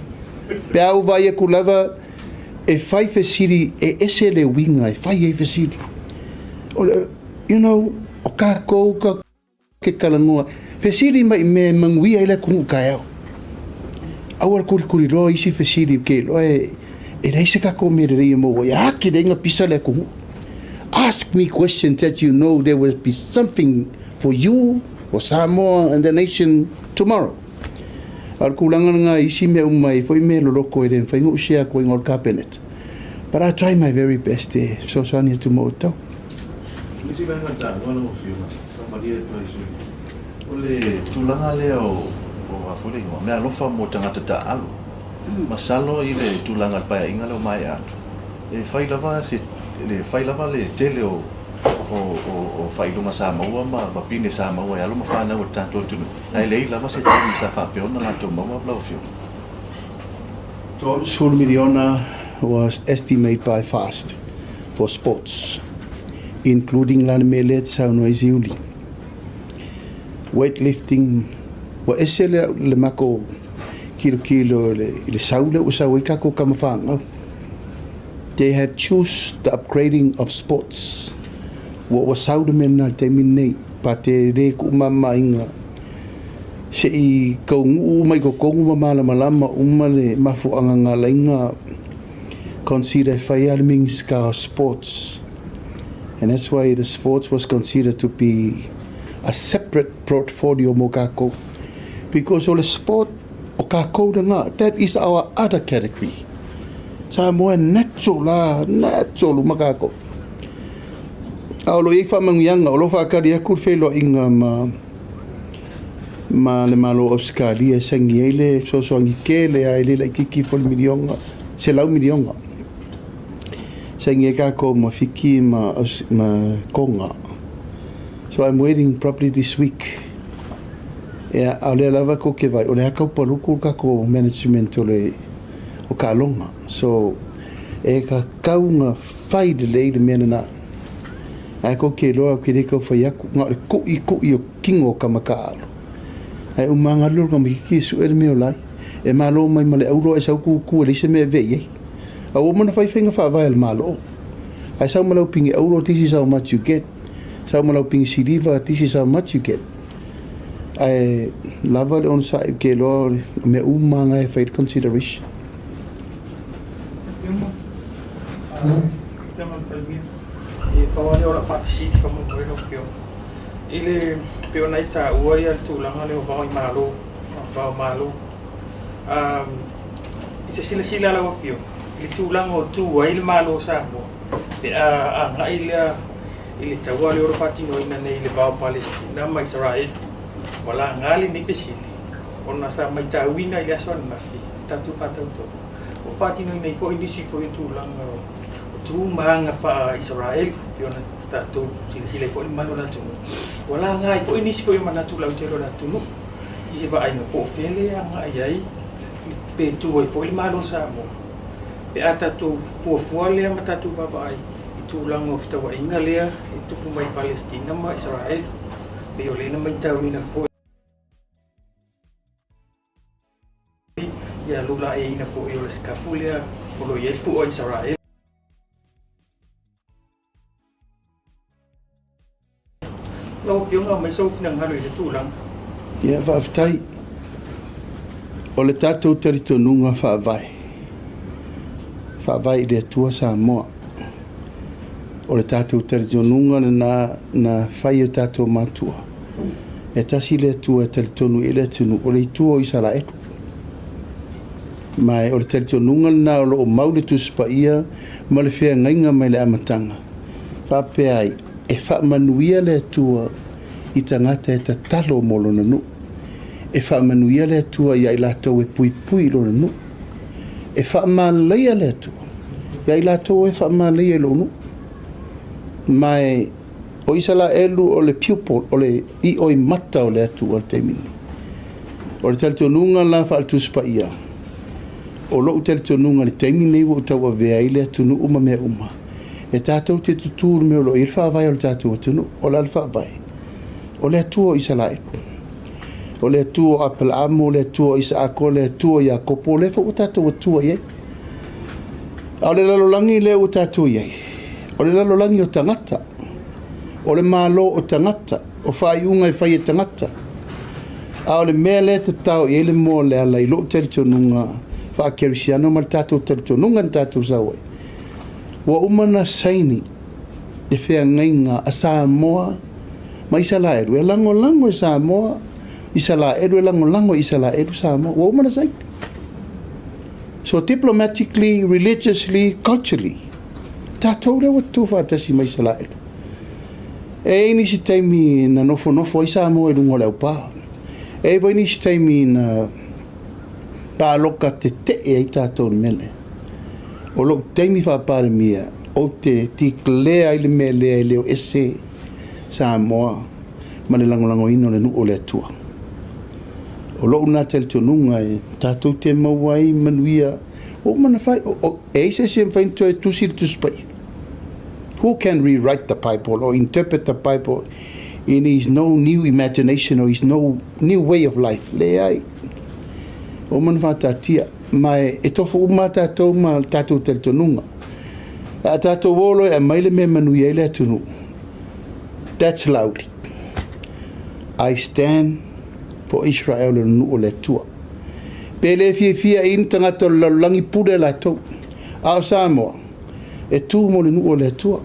Pe a ou vaai atu lava, e fai fesili, e ese le uiga e fai ai fesili. O le, you know, o tatou ka ke talanoa, fesili mai i mea e manuia ai le atunuu taeao. Aua le kulikuli loa isi fesili ke iloa e leai se tatou mea lelei e maua ai, a atili ai ona pisa le atunuu. Ask me questions that you know there will be something for you, for Samoa and the nation tomorrow. A o le tulaga lena i isi mea uma e i ai foi mea loloto e le mafai ona ou share atu ai i le Cabinet. But I try my very best e fesoasoani atu mo outou. O le isi vaega taua lau Afioga, faamalie atu ai i sui usufono, o le tulaga lea o a foi le igoa, meaalofa mo tagata taaalo. Masalo i le tulaga o le paeaiga lea ua maea atu, e fai lava se, e fai lava le tele o o faailoga sa maua ma pine sa maua e alo ma fanau a le tatou atunuu, ae leai lava se taimi sa faapea ona latou maua lau Afioga. 30 miliona was estimate by FAST for sports, including la le mea lea e te saunoa ai Siuli. Weight lifting, ua ese le, le makou kilokilo i le, i le sau lea ua sau ai takou tama fanau. They have choose the upgrading of sports. Ua, ua sau le mea lena i le taimi lenei. Pa te le kuumamaiga se i taunuu uma i totonu ma malamalama uma le mafuaaga na ala ai ona consider e fai lava le Minisita o Sports. And that's why the sports was considered to be a separate portfolio mo tatou. Because o le sport o tatou lena, that is our other category. Samoa e natural la, natural uma tatou. A o lo o i ai faamanuiaga, o lo o faatali atu le feiloaiga ma ma le Malo o Ausetalia e saini ai le fesoasoani tele lava e le laitiiti ifo i le miliona, $100 miliona. Saini ai tatou ma Fiti ma Toga. So I'm waiting probably this week. Ia, a o lea lava tou te vaai, o lea tau palutu le tatou management o le o taaloga. So, e tatau ona fai lelei le mea lena. Ae tou te iloa ou te le tau fai atu, na o le tuitui o tino o tama taaalo. Ae uma lava alu le tamaititi e sue le mea o la ai. E malo mai ma le auro ae sau tutu e leai se mea e avea i ai. A ua uma ona fai faiga faavae a le Malo. Ae sau ma lau pine auro, this is how much you get. Sau ma lau pine siliva, this is how much you get. Ae lava le onosai ou te iloa o mea uma lava na e fai le consideration. E pau lava lea o lau faafesili faamolemole lau Afioga i le pei ona e taua le tulaga lea o vao i Malo, vao Malo. I se silasila a lau Afioga i le tulaga o tu ai le Malo o Samoa pe a agai lea i le taua lea o lo o faatinoina nei i le va o Palestina ma Isaraelu. Ua laga lenei fesili ona sa matauina i le aso ananafi i le tatou faatautoga ua faatinoina ai foi nisi foi o tulaga o tu ma aga faa-Isaraelu pei ona tatou silasila ai foi i le mamalu o le atunuu. Ua laga ai foi nisi foi o manatu lautele o le atunuu i se vaaiga po o fea lea e agai ai pe tu ai foi le Malo o Samoa pe a tatou fuafua lea ma tatou vaavaai i tulaga o fetauaiga lea e tupu mai Palesitina ma Isaraelu pei o lea na matauina foi ia lulaeina foi o le sikafu lea o lo o i ai le fua o Isaraelu. Lau Afioga, aumai sou finagalo i le tulaga. Ia, faafetai. O le tatou talitonuga faavae, faavae i le Atua Samoa. O le tatou talitonuga lena na fai e o tatou matua. E tasi le Atua e talitonu i ai le atunuu, o le Atua o Isaraelu. Ma o le talitonuga lena o lo o mau le Tusi Paia ma le feagaiga mai le amataga, faapea ai, e faamanuia le Atua i tagata e tatalo mo lona nuu. E faamanuia le Atua ia i latou e puipui i lona nuu. E faamalaia le Atua ia i latou e faamalaia i lou nuu. Ma e o Isaraelu o le pupil, o le ioimata o le Atua i le taimi nei. O le talitonuga la faale-Tusi Paia, o lou talitonuga i le taimi nei ua ou tauavea ai le atunuu ma mea uma, e tatou te tutū i le mea o lo o i ai le faavae o le tatou atunuu. O le a le faavae? O le Atua o Isaraelu. O le Atua o Aperaamo, o le Atua o Isaako, o le Atua o Iakopo, o lea foi ua tatou Atua i ai. A o le lalolagi lea ua tatou i ai, o le lalolagi o tagata, o le Malo o tagata, o faaiuga e fai e tagata. A o le mea lea e tatao i ai le moa o le ala i lou talitonuga faakerisiano ma le tatou talitonuga na tatou sau ai, ua uma ona saini le feagaiga a Samoa ma Isaraelu e lagolago e Samoa Isaraelu e lagolago e Isaraelu Samoa. Ua uma ona saini. So diplomatically, religiously, culturally, tatou lea ua tutu faatasi ma Isaraelu. E i ai nisi taimi na nofonofo ai Samoa i luga o le aupā. E i ai foi nisi taimi na pāloka tetee ai tatou i le mea lea. O lou taimi faa-Palemia, ou te declare ai le mea lea e le o ese Samoa ma le lagolagoina o le nuu o le Atua. O lou lena talitonuga e tatou te maua ai manuia ua uma ona fai. E i ai se isi e mafai ona toe tusi le Tusi Paia? Who can rewrite the Bible or interpret the Bible? It is no new imagination or is no new way of life. Leai. Ua uma ona faataatia, ma e tofu uma lava tatou ma le tatou talitonuga. A tatou o loa e aumai le mea e manuia ai le atunuu, that's Laauli. I stand for Israel le nuu o le Atua. Pe le fiafia i ni tagata o le lalolagi pule latou. A o Samoa, e tu mo le nuu o le Atua.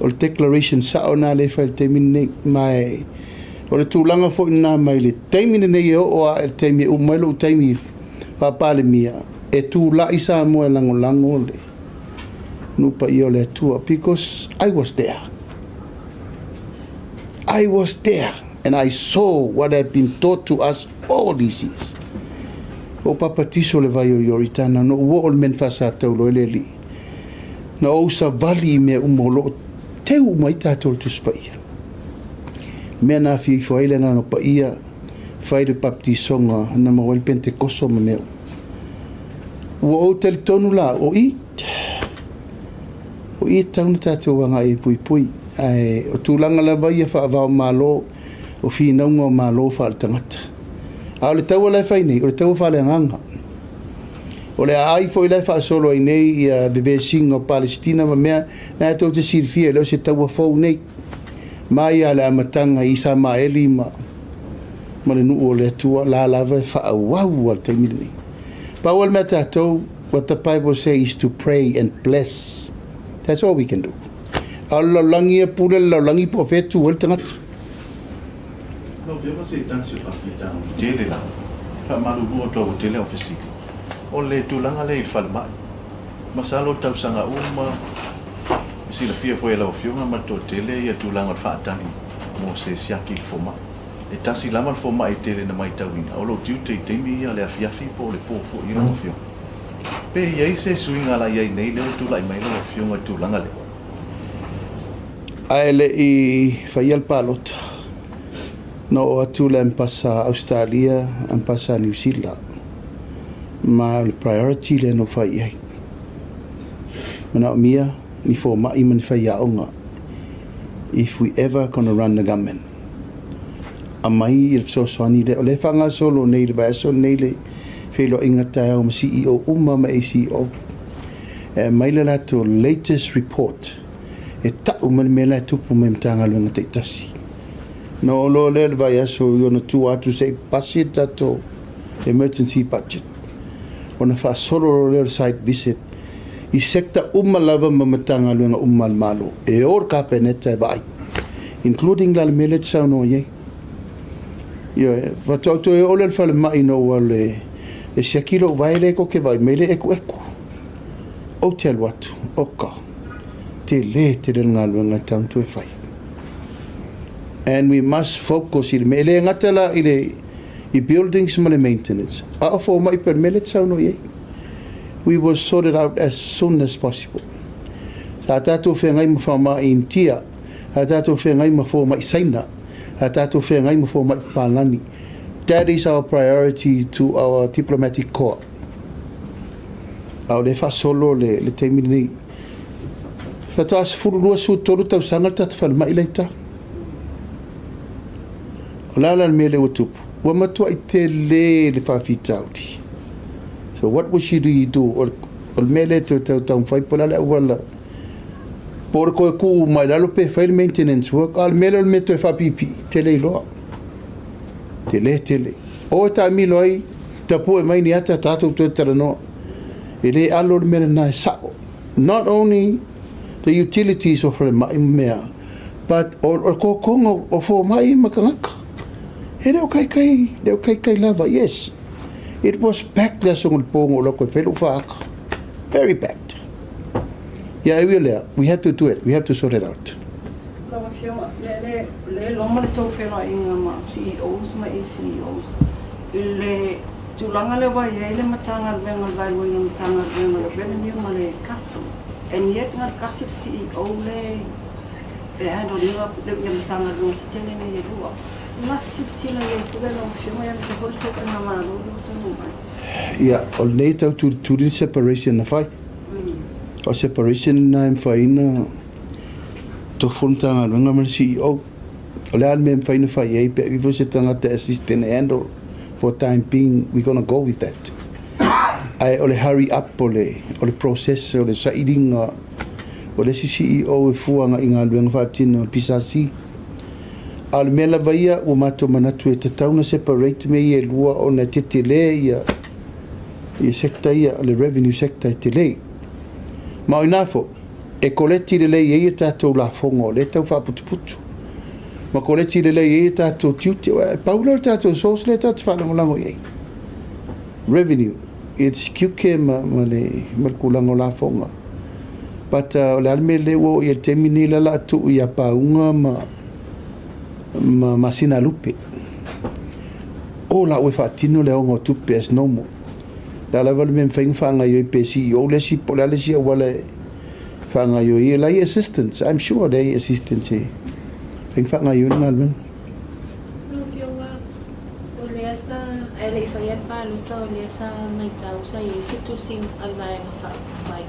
O le declaration sao lena lea e fai i le taimi lenei. Ma e, o le tulaga foi lena mai le taimi lenei e oo lava i le taimi e uma ai lou taimi faa-Palemia, e tulai Samoa e lagolago le nuu paia o le Atua because I was there. I was there and I saw what had been taught to us all these years. Ua ou papatiso i le vai o Ioritana, na ou oo i le mea na faasataulo ai le Alii. Na ou savali i mea uma o lo o teu uma ai tatou i le Tusi Paia. Le mea na afio ifo ai le Agaga Paia, fai le baptisoga na maua ai le Pentekoso ma mea uma. Ua ou talitonu la, o i, o i e tatau ona tatou agai e puipui. Ae o tulaga lava ia faava-o-Malo, o finauga o Malo faale-tagata. A o le taua la e fai nei, o le taua faaleagaga. O le aai foi la e faasolo ai nei ia vevesiga o Palesitina ma mea, na e tou te silafia e le o se taua fou nei. Mai lava i le amataga i Isamaeli ma ma le nuu o le Atua, la lava e faaauau lava i le taimi lenei. Pau lava le mea a tatou, what the Bible say is to pray and bless. That's all we can do. A o le lalolagi ia, pule le lalolagi po o fea e tu ai le tagata. Lau Afioga se tasi o faafitauli tele lava, e faamalulu atu au tele au fesili, o le tulaga lea i le falemai. Masalo tausaga uma e silafia foi e lau Afioga ma le toatele ia tulaga o le faatali mo se siaki i le fomai. E tasi lava le fomai tele na maitauina o lou tiute i taimi ia le afiafi po o le po foi lau Afioga. Pe i ai se suiga la i ai nei lea ua tulai mai lau Afioga i le tulaga lea? Ae le i faia le palota, na oo atu le Ambasa Ausetalia, Ambasa Niu Sila, ma o le priority lea na ou fai i ai. Manaomia ni fomai ma ni faiaoga if we ever gonna run the government. Aumai le fesoasoani lea, o lea e faagasolo nei i le vaiaso lenei le feiloaiga taeao ma CEO uma ma ACEO. E aumai le latou latest report e tau mai le mea la e tupu mai i Matagaluega taitasi. Ona oo loa lea i le vaiaso i ona tua atu se i pasi le tatou emergency budget, ona faasolo loa lea o le site visit i sector uma lava ma Matagaluega uma a le Malo e o le Kapeneta e vaai, including la le mea lea e te saunoa i ai. Ioe, faatoa ou toe oo lea i le falemai ina ua le e siaki lou vae lea e koke vaai mai le ekueku. Ou te alu atu, oka, tele tele le galuega e tatau ona toe fai. And we must focus i le mea, e le gata la i le i buildings ma le maintenance, a o fomai pea le mea lea e te saunoa i ai. We will sort it out as soon as possible. Sa tatou feagai ma faamai Initia, sa tatou feagai ma fomai Saina, sa tatou feagai ma fomai Papalani. That is our priority to our diplomatic corps. A o lea e faasolo le, le taimi lenei. Faatoa 12, 13 tausaga le tatou falemai la i uta. O le a la le mea lea ua tupu? Ua matuai tele le faafitauli. So what would she do? O le, o le mea lea toe tau taumafai po o le a le auala po o le toe tuu mai lalo pe fai le maintenance work. A o le mea lea o le mea toe faapiipii, tele iloa. Tele tele. O e taamilo ai, tapue mai ni ata tatou toe talanoa. E le alo le mea lena e sao. Not only the utilities o falemai ma mea, but o le kokoga o fomai ma tagata. E le o kaikai, le o kaikai lava, yes. It was packed le aso le po na ou alu atu e fai lou faata. Very packed. Ia e ui o lea, we have to do it, we have to sort it out. Lau Afioga, le, le, le loma le tou feiloaiga ma CEOs ma ACEOs i le tulaga lea ua i ai le Matagaluega o le Vaeluaina o le Matagaluega o le Revenue ma le Custom and yet na o le tasi le CEO le e handle ina le ia Matagaluega tetele nei e lua. Na silasila i ai foi lau Afioga aemaise foi le tou faigamalo lea ua taunuu mai. Ia, o lenei e tau tulituli le separation na fai. O le separation lena e mafai ona tofu le Matagaluega ma le CEO. O le a le mea e mafai ona fai i ai pe a ifo se tagata e assist and handle for time being we gonna go with that. Ae o le hurry up o le o le process o le sailiga o le isi CEO e fua agai i galuega faatino a le PSC. A o le mea lava ia ua matou manatu e tatau ona separate mea ia e lua ona e tetele ia ia sector ia, le revenue sector e tele. Ma o ina foi, e koleti lelei ai a tatou lafoga o lea e tau faaputuputu, ma koleti lelei ai a tatou tiute. Aua e pau lea o le tatou source lea tatou te faalagolago i ai, revenue, it's tiute ma, ma, le, ma le tulaga o lafoga. But uh, o le a le mea lea ua oo i ai i le taimi lenei, la o le a tuu ia Pauga ma, ma Masinalupe. O la ua faatino le aoga o tupe as normal. Le a lava le mea e mafai ona faagaoioi pe CEO le isi po o le a le isi auala e faagaoioi ai. La e i ai assistants, I'm sure la e i ai assistants e mafai ona faagaoioi le galuega. Lau Afioga, o lea sa, ae le i faia le palota, o lea sa maitau sa i ai se tusi a le Vaega Faaupufai,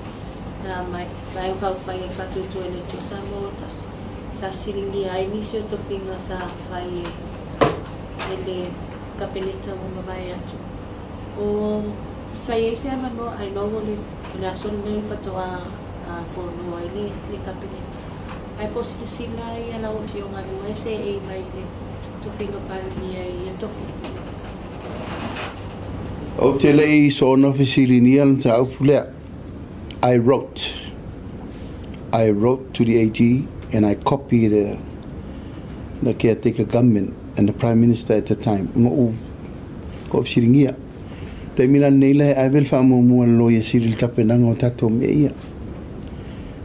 na aumai, Vaega Faaupufai a le Faatuatua i le Atua Samoa ua tasi, sa fesiligia ai nisi o tofiga sa fai e le Kapeneta ua mavae atu. O sa i ai se avanoa, I know o le o le aso lenei faatoa fono ai le le Kapeneta. Ae po o silasila ia lau Afioga lua e seei mai le tofiga Palemia i ia tofiga. Ou te le i soona fesiligia le mataupu lea. I wrote, I wrote to the AG and I copy the the caretaker government and the Prime Minister at the time. Ngo'u Ko fesiligia. Taimi la lenei la e ave le faamuamua a le Loia Sili i le tapenaga o tatou mea ia.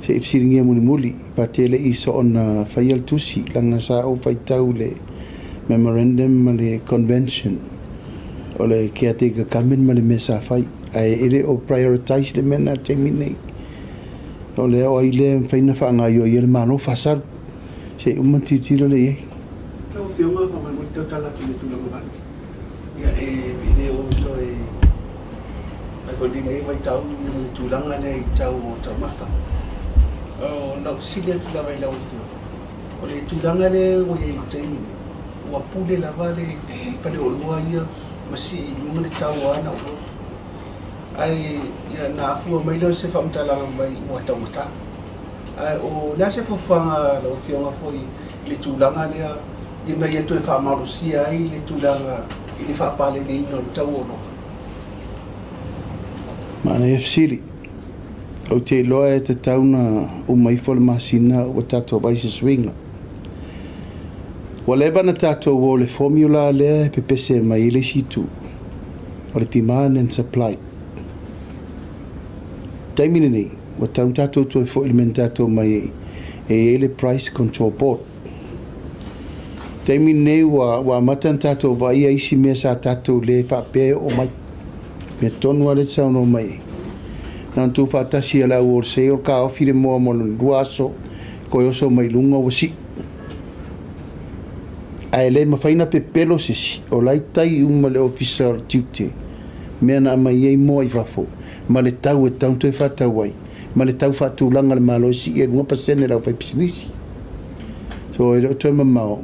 Se i fesiligia mulimuli, pa te le i soona faia le tusi, leaga sa ou faitau i le memorandum ma le convention o le caretaker government ma le mea sa fai, ae e le o prioritize le mea lena i le taimi lenei. O lea o ai lea e mafai ona faagaoioi ai le Malo faasalu. Se i uma ona tilotilo lea i ai. Lau Afioga, faamolemole tautala atu i le tulaga vale. Ia e le o toe fai foi lenei vaitau i le tulaga lea i tau o taumafa. O lau fesili atu lava i lau Afioga, o le tulaga lea ua i ai i le taimi nei, ua pule lava le faleoloa ia ma sii i luga le tau o ana oloa. Ae ia na afua mai lea o se faamatalaga mai ua taugata. Ae o le a se fuafuaga a lau Afioga foi i le tulaga lea ina ia toe faamalosia ai le tulaga i le faapaleneina o le tau o oloa? Manaia fesili. Ou te iloa e tatau ona uma ifo le masina ua tatou vaai se suiga. Ua leva ona tatou o i le formula lea e pepese mai ai le isi itu, o le demand and supply. Taimi lenei, ua tatau ona tatou toe foi i le mea na tatou omai ai, e i ai le Price Control Board. Taimi lenei ua, ua amata ona tatou vaaia isi mea sa tatou le faapea e oo mai. Mea tonu lava lea e te saunoa mai ai. Na ona tuufaatasi e le au wholesale taofi le moa mo lona lua aso, toe oso mai luga ua sii. Ae le mafai ona pepelo se isi, o la e tai uma le Ofisa o le Tiute, mea na aumai ai moa i fafo, ma le tau e tatau ona toe faatau ai, ma le tau faatulaga a le Malo e sii ai i luga pasene a le aufaipisinisi. So e le o toe mamao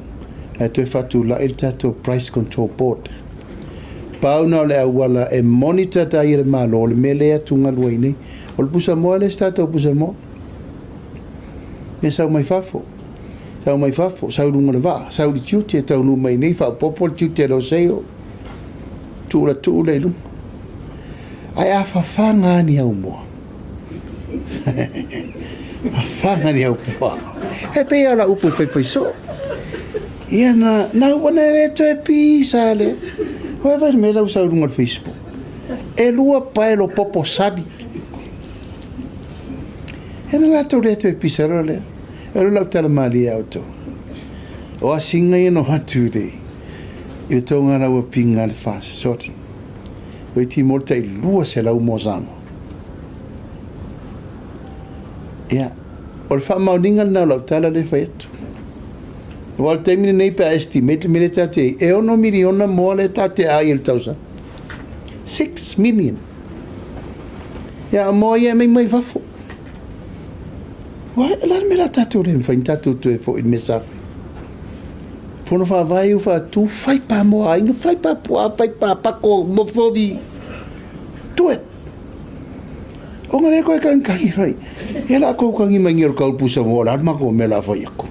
ae toe faatulai le tatou Price Control Board. Pau na o le auala e monitor ai e le Malo le mea lea e atugalu ai nei. O le pusamoa e le o se tatou pusamoa. E sau mai fafo, sau mai fafo, sau i luga o le vaa, sau i le tiute, taunuu mai nei, faaopoopo le tiute a le wholesale, tuu la tuu lea i luga. Ae a fafaga lava ni au moa, fafaga ni au puaa, e pei lava o lau upu e faifai soo. Ia na, na ua na le toe pisa lea. Ua vaai le mea la ua sau i luga o le Facebook. E lua pae lo popo sali. E na latou le toe pisa loa lea. E lau tala malie ia outou. O asiga ia na o atu i le, i le tonga lau pinga le fast sorting. Toeitiiti mo le tai 200 moa Samoa. Ia, o le faamaoniga lena o lau tala lea e fai atu. Aua o le taimi lenei pe a estimate le mea lea tatou te i ai, e 6 miliona moa lea tatou te aai i le tausaga. 6 million. Ia, o moa ia e aumai mai fafo. Uai, o le a le mea la tatou le mafai ona tatou toe foi i le mea sa fai? Fono Faavae ua faatu, fai pa mo aiga, fai pa puaa, fai pa pako, mo fovi. Do it. Ona le koe kagikagi rai. E la kou kagi mai ngi o le kaulu pusa mo o le a le makou mea o le a fai aku.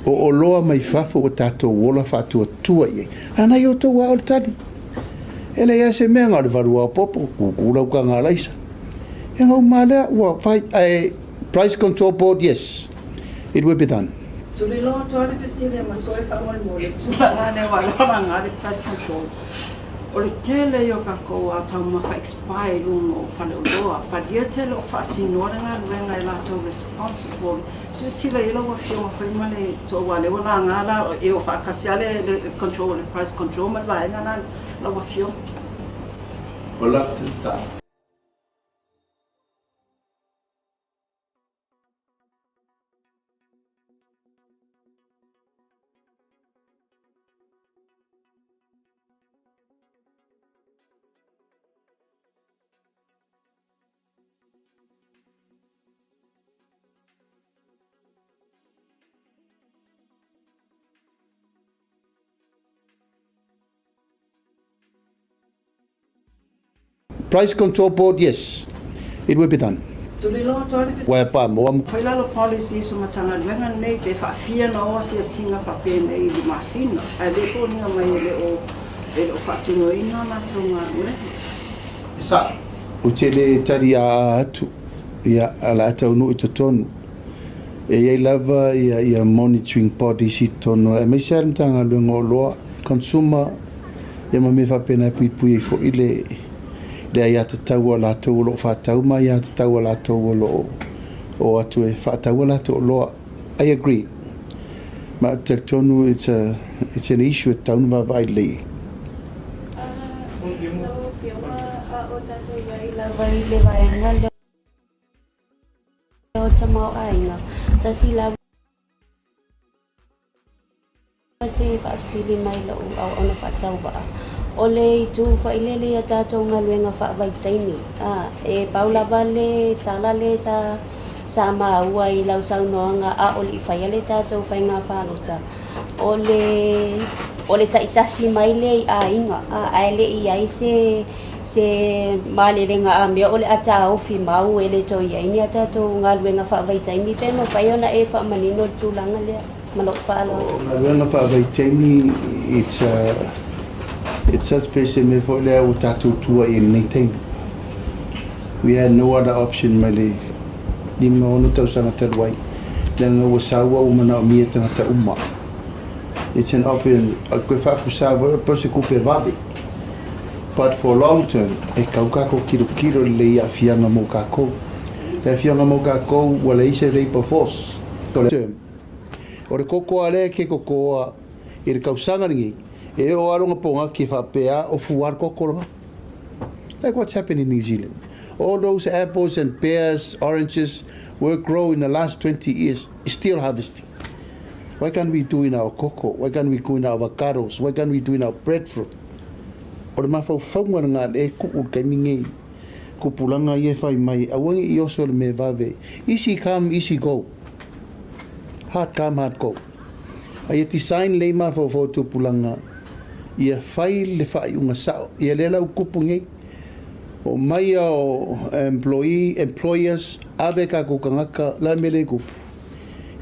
O oloa mai fafo ua tatou ola faatuatua i ai. A nai outou lava o le tali. E leai lava se mea na o le valu aopopo, kukū lau kaga alaisa. Ia na uma lava lea ua fai ae Price Control Board, yes, it will be done. Tulilo atu lava le fesili a Masoe faamolemole, tulaga lea ua lalaga le price control. O le tele ia o tatou taumafa expire i luga o faleoloa, palia te le o faatinoa le galuega e latou responsible. Silasila i ai lau Afioga foi ma le toa aua o lea ua laga la e o faatasi lava le control le price control ma le vaega la lau Afioga. O lau tatalo. Price Control Board, yes, it will be done. Tulilo atu lava le Uaea pa moa. Fai lalo policies o Matagaluega nei pe faafia na o asiasiga faapenei i le masina ae le foliga mai e le o e le o faatinoina a latou galuega. E sa'o. Ou te le tali aa atu, ia, o le a taunuu i totonu. E i ai lava ia, ia monitoring bodies i totonu, aemaise lava le Matagaluega o Oloa, Consumer, ia ma mea faapena e puipui ai foi le, le aiatatau a latou o lo o faatau ma aiatatau a latou o lo o o atu e faatau a latou oloa. I agree. Ma ou te talitonu it's a, it's an issue e tatau ona vaavaai lelei ai. Lau Afioga, a o tatou i ai lava i le vaega lea o tamaoaiga, tasi lava se faafesili mai lou auauna faatauvaa, o le itu failele i a tatou galuega faavaitaimi. A, e pau lava le tala le sa sa maua i lau saunoaga a o le i faia le tatou faiga palota, o le o le taitasi mai lea i aiga, a, ae le i ai se se malelega amia o le a taofi mau e le toe i ai ni a tatou galuega faavaitaimi pe mafai ona e faamanino le tulaga lea ma lou faaaloalo. O galuega faavaitaimi it's a it's such pe se mea foi lea ua tatou tua i ai i lenei taimi. We had no other option mai le 5, 6 tausaga talu ai leaga ua saua ua manaomia e tagata uma. It's an option koe faapusa foi pau se kupe vave but for long term e kau kākou kilokilo lelei i aafiaga mo kākou. Le aafiaga mo kākou ua leai se labour force. O le term o le kokoa lea ke kokoa i le kausaga lenei e oo lava lona pogaki e faapea o fua le koko lona. Like what's happened in New Zealand. All those apples and pears, oranges were grow in the last 20 years, still harvesting. Why can't we do in our cocoa? Why can't we do in our avocados? Why can't we do in our breadfruit? O le mafaufauga lena lea e kuu i le taimi nei. Kupulaga ia e fai mai, aua ne i oso i le mea vave. Easy come, easy go. Hard come, hard go. A ia design lelei mafaufau o tupulaga ia fai le faaiuga sao. Ia lea la ua kupu nei, o mai a o employee, employers, ave kakou tagata, o le a le mea lea e kupu?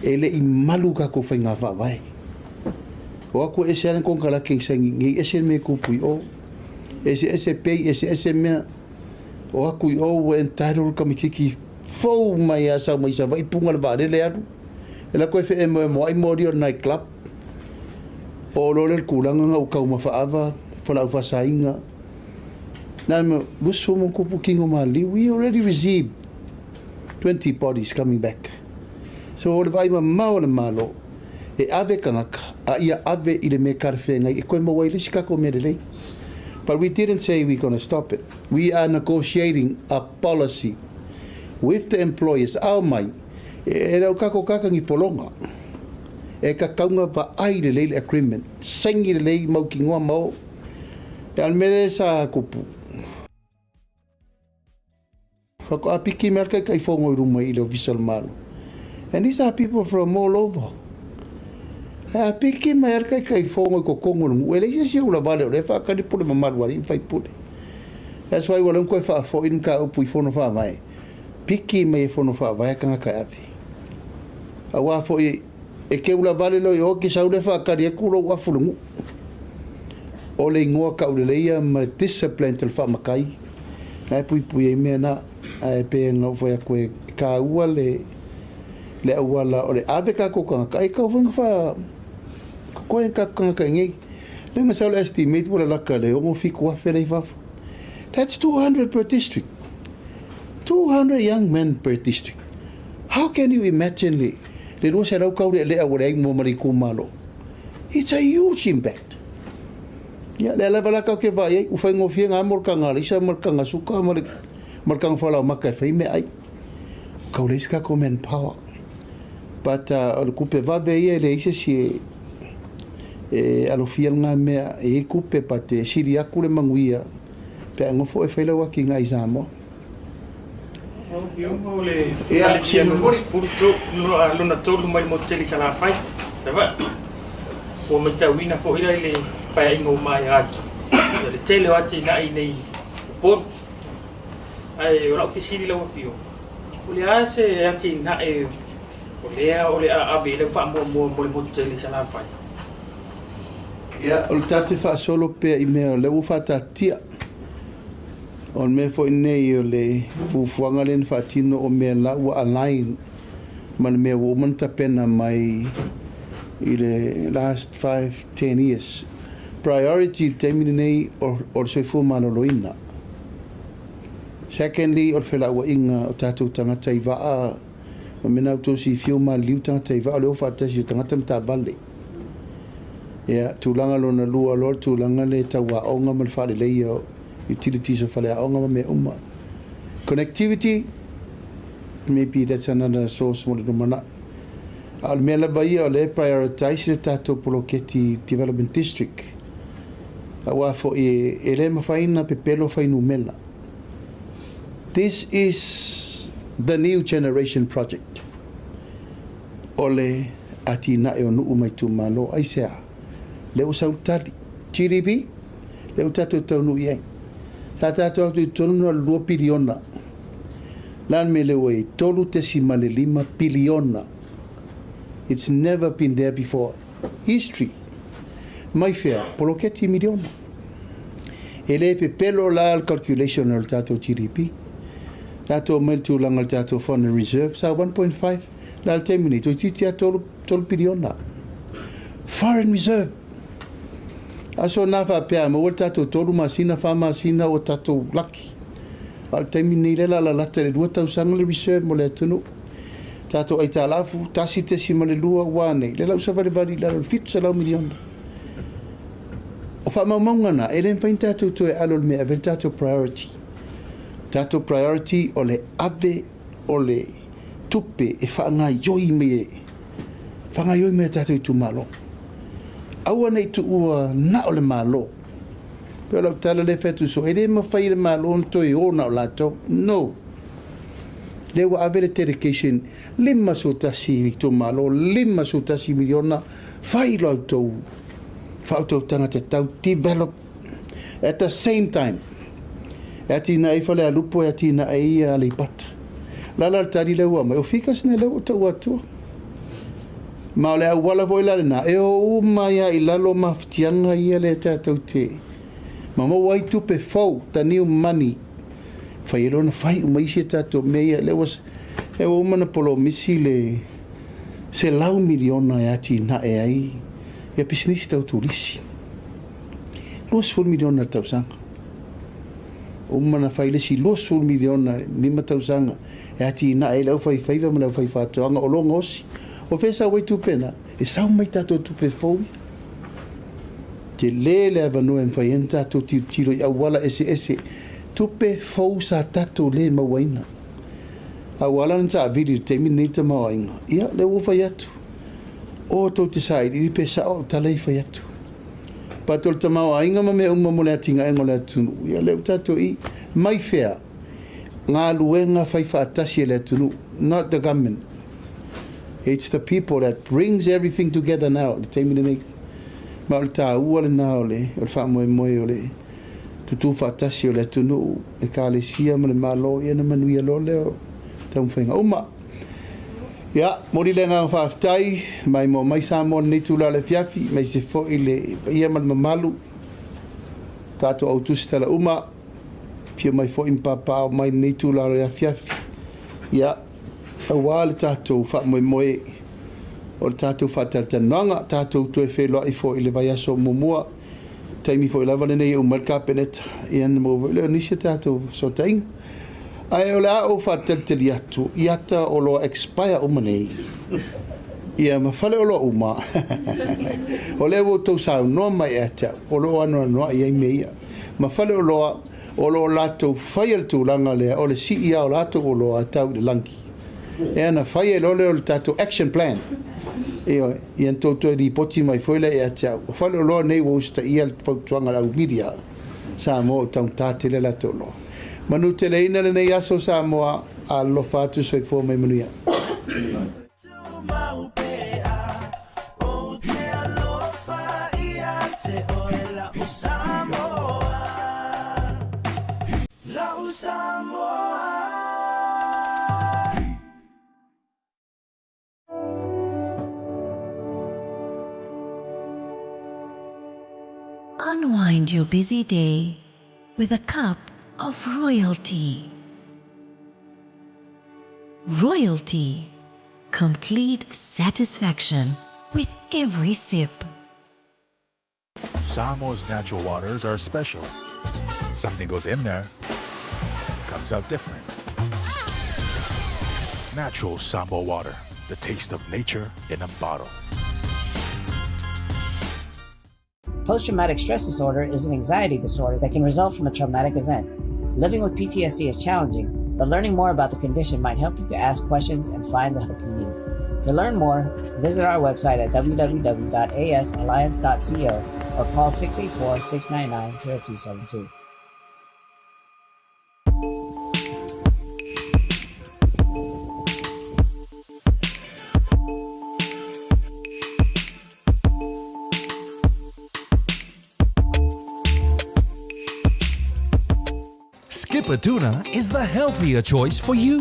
E le i malu kakou faiga faavae. O aku e ese lava le konekarate i saini nei, ese le mea e kupu i o. Eseese pay, eseese mea. O aku i o ua entitled le tamaititi fou mai a sau mai Savaii puga le vaalele alu. E lako e feemoemoai moli o le night club. Oo loa lea i le tulaga na ua taumafa ava, fualaau faasaina. Na ma 20 ma tupu tino maliu. We already received 20 bodies coming back. So o le vaai mamao a le Malo, e ave tagata, a ia ave i le mea talafeagai e toe maua ai le isi tatou mea lelei. But we didn't say we gonna stop it. We are negotiating a policy with the employers. Ao mai, e le o tatou tagata ni pologa. E tatau ona vaai lelei le agreement, saini lelei mautinoa ma o. A o le mea lea sa tupu, faatoa piki mai le Taitaifono i luma i le Ofisa o le Malo. And these are people from all over. Ae a piki mai lava le Taitaifono i totonu o le nuu, e leai se isi e ulavale o lea e faatali pule mamalu a alii ma faipule. That's why ua leva ona toe faafoi le mataupu i Fono Faavae, piki mai e Fono Faavae tagata e ave. Aua foi e te ulavale loa i o, e te sau lea faatali atu lou afu i le nuu. O le igoa tauleleia ma le discipline o le faamatai, na e puipui ai mea na. Ae pei ona ou fai atu e taua le le auala o le ave tatou tagata, e tatau foi ona faatotoe tatou tagata i inei. Lea na sau le estimate ua lalata i le 6-7 afe la i fafo. That's 200 per district. 200 young men per district. How can you imagine le, le 200 taulealea ua leai mua ma le itumalo? It's a huge impact. Ia, lea lava la tatou te vaai ai, ua faigofie na mo le taga alaisa ma le taga suka ma le, ma le taga falaomata e fai meaai. Kau leai se tatou manpower. But uh, o le tupe vave ia e leai se isi e, e alofia lena mea e i ai tupe but e sili atu le manuia pe a nofo e fai lau atinae i Samoa. O le Ia, lona tolu mai le motu tele i Salafai, Savaii. Ua matauina foi la i le paeaiga ua maea atu, ia le tele o atinae i inei i Upolu. Ae o lau fesili lau Afioga, o le a se atinae o lea o le a ave i lau faamuamua mo le motu tele i Salafai? Ia, o le tatou faasolo pea i mea o lea ua faataatitia. O le mea foi lenei o le fuafuaga lea na faatino o mea la ua align ma le mea ua uma ona tapena mai i le last 5, 10 years. Priority i le taimi lenei o le soifua maloloina. Secondly, o le felauaiga o tatou tagata i vaa, o mea na outou silafia ua maliliu tagata i vaa, o le o faatasi o tagata ma taavale. Ia, tulaga lona lua loa le tulaga lea tau aoga ma le faaleleia o utilities o faleaoga ma mea uma. Connectivity, maybe that's another source mo le lumanai. A o le mea lava ia o lea e prioritize le tatou poloketi development district. Aua foi e le mafai ona pepelo fuainumera. This is the new generation project o le atinae o nuu ma itumalo. Aisea? Lea ua sau le tali. GDP, lea ua tatou taunuu i ai. Sa tatou atu i totonu na o le 2 piliona. Le a le mea lea ua i ai? 3.5 piliona. It's never been there before. History. Mai fea? Poloketi miliona. E le pepelo la le calculation o le tatou GDP. Tatou omai i le tulaga o le tatou foreign reserve, sa 1.5 la le taimi nei, toeitiiti lava 3 piliona. Foreign reserve. Aso na faapea a maua le tatou 3 masina, 4 masina ua tatou laki. A o le taimi nei lea la lalata i le 2 tausaga le reserve mo le atunuu. Tatou aitalafu, 1.2 ua a nei, lea la ua savalivali i lalo i le 700 miliona. O faamaumauga na, e le mafai ona tatou toe alo i le mea e ave ai le tatou priority. O tatou priority o le ave o le tupe e faagaoioi mai e faagaoioi mai e tatou itumalo. Aua ne i tuua na o le Malo. Pei o lau tala lea e fai atu soo, e le mafai e le Malo ona toe o na o latou. No. Lea ua ave le dedication 51 itumalo, 51 miliona, fai la outou faautautaga tatau, develop at the same time. E atinae ai Falealupo, e atinae ai Aleipata. O le a la le tali lea ua aumai? O figures nei lea ua ou taua atua. Ma o le auala foi la lena, e o uma ai lava i lalo mafatiaga ia lea tatou te ma maua ai tupe fou, the new money. Fai ai loa ona fai uma isi a tatou mea ia. Lea ua, lea ua uma ona polomisi le $100 miliona e atinae ai ia pisinisi tau turisi. $20 miliona i le tausaga. Uma ona fai le isi $20 miliona i le 5 tausaga e atinae ai le aufaifaiva ma le aufaifaatoaga o lo gaosi. O fea e sau ai tupe na? E sau mai tatou tupe fou ia. Tele le avanoa e mafai ai ona tatou tilotilo i auala eseese, tupe fou sa tatou le mauaina. A ua ala ona taavili i le taimi lenei le tamaoaiga, ia, lea ua ou fai atu, o tou te sailiili pe sao au tala ia e fai atu. But o le tamaoaiga ma mea uma mo le atinaega o le atunuu, ia lea ua tatou i, mai fea? Galuega fai faatasi e le atunuu, not the government. It's the people that brings everything together now i le taimi lenei. Ma o le taua lena o le o le faamoemoe o le tutū faatasi o le atunuu, Ekalesia ma le Malo, ia ona manuia loa lea o taumafaiga uma. Ia, momoli le agaga faafetai, maimoa mai Samoa i lenei itula o le afiafi, aemaise foi le paia ma le mamalu, tatou au tusitala uma, afio mai foi ma papaaao mai i lenei itula o le afiafi. Ia, aua le tatou faamoemoe o le tatou faatalatalanoaga, tatou toe feiloai foi i le vaiaso muamua, taimi foi lava lenei e uma ai le Kapeneta, ia ona maua foi lea o nisi a tatou fesootaiga. Ae o le a ou faatalitali atu i ata oloa expire uma nei, ia ma faleoloa uma, o lea ua outou saunoa mai ia te au, o lo o anoanoai ai mea ia. Ma faleoloa o lo o latou faia le tulaga lea o le sii lava o latou oloa e tau i le lagi. Ea na fai ai loa lea o le tatou action plan. Ioe, ia na tou toe lipoti mai foi lea ia te au. O faleoloa nei ua usitaia le fautuaga a le au media Samoa ua taugata tele a latou oloa. Manuteleina lenei aso Samoa, alofa atu soifua mai manuia. Unwind your busy day with a cup of royalty. Royalty. Complete satisfaction with every sip. Samoa's natural waters are special. Something goes in there, comes out different. Natural Samoa water, the taste of nature in a bottle. Post traumatic stress disorder is an anxiety disorder that can result from a traumatic event. Living with PTSD is challenging, but learning more about the condition might help you to ask questions and find the help you need. To learn more, visit our website at www.asalliance.co or call 684 699 0272. Skipper Tuna is the healthier choice for you.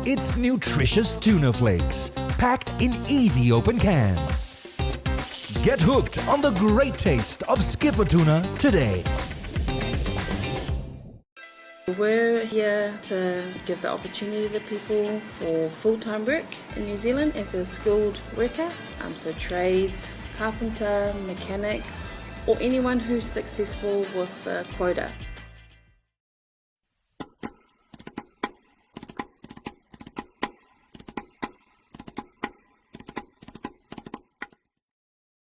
It's nutritious tuna flakes, packed in easy open cans. Get hooked on the great taste of Skipper Tuna today. We're here to give the opportunity to people for full-time work in New Zealand as a skilled worker, um, so trades, carpenter, mechanic, or anyone who's successful with the quota.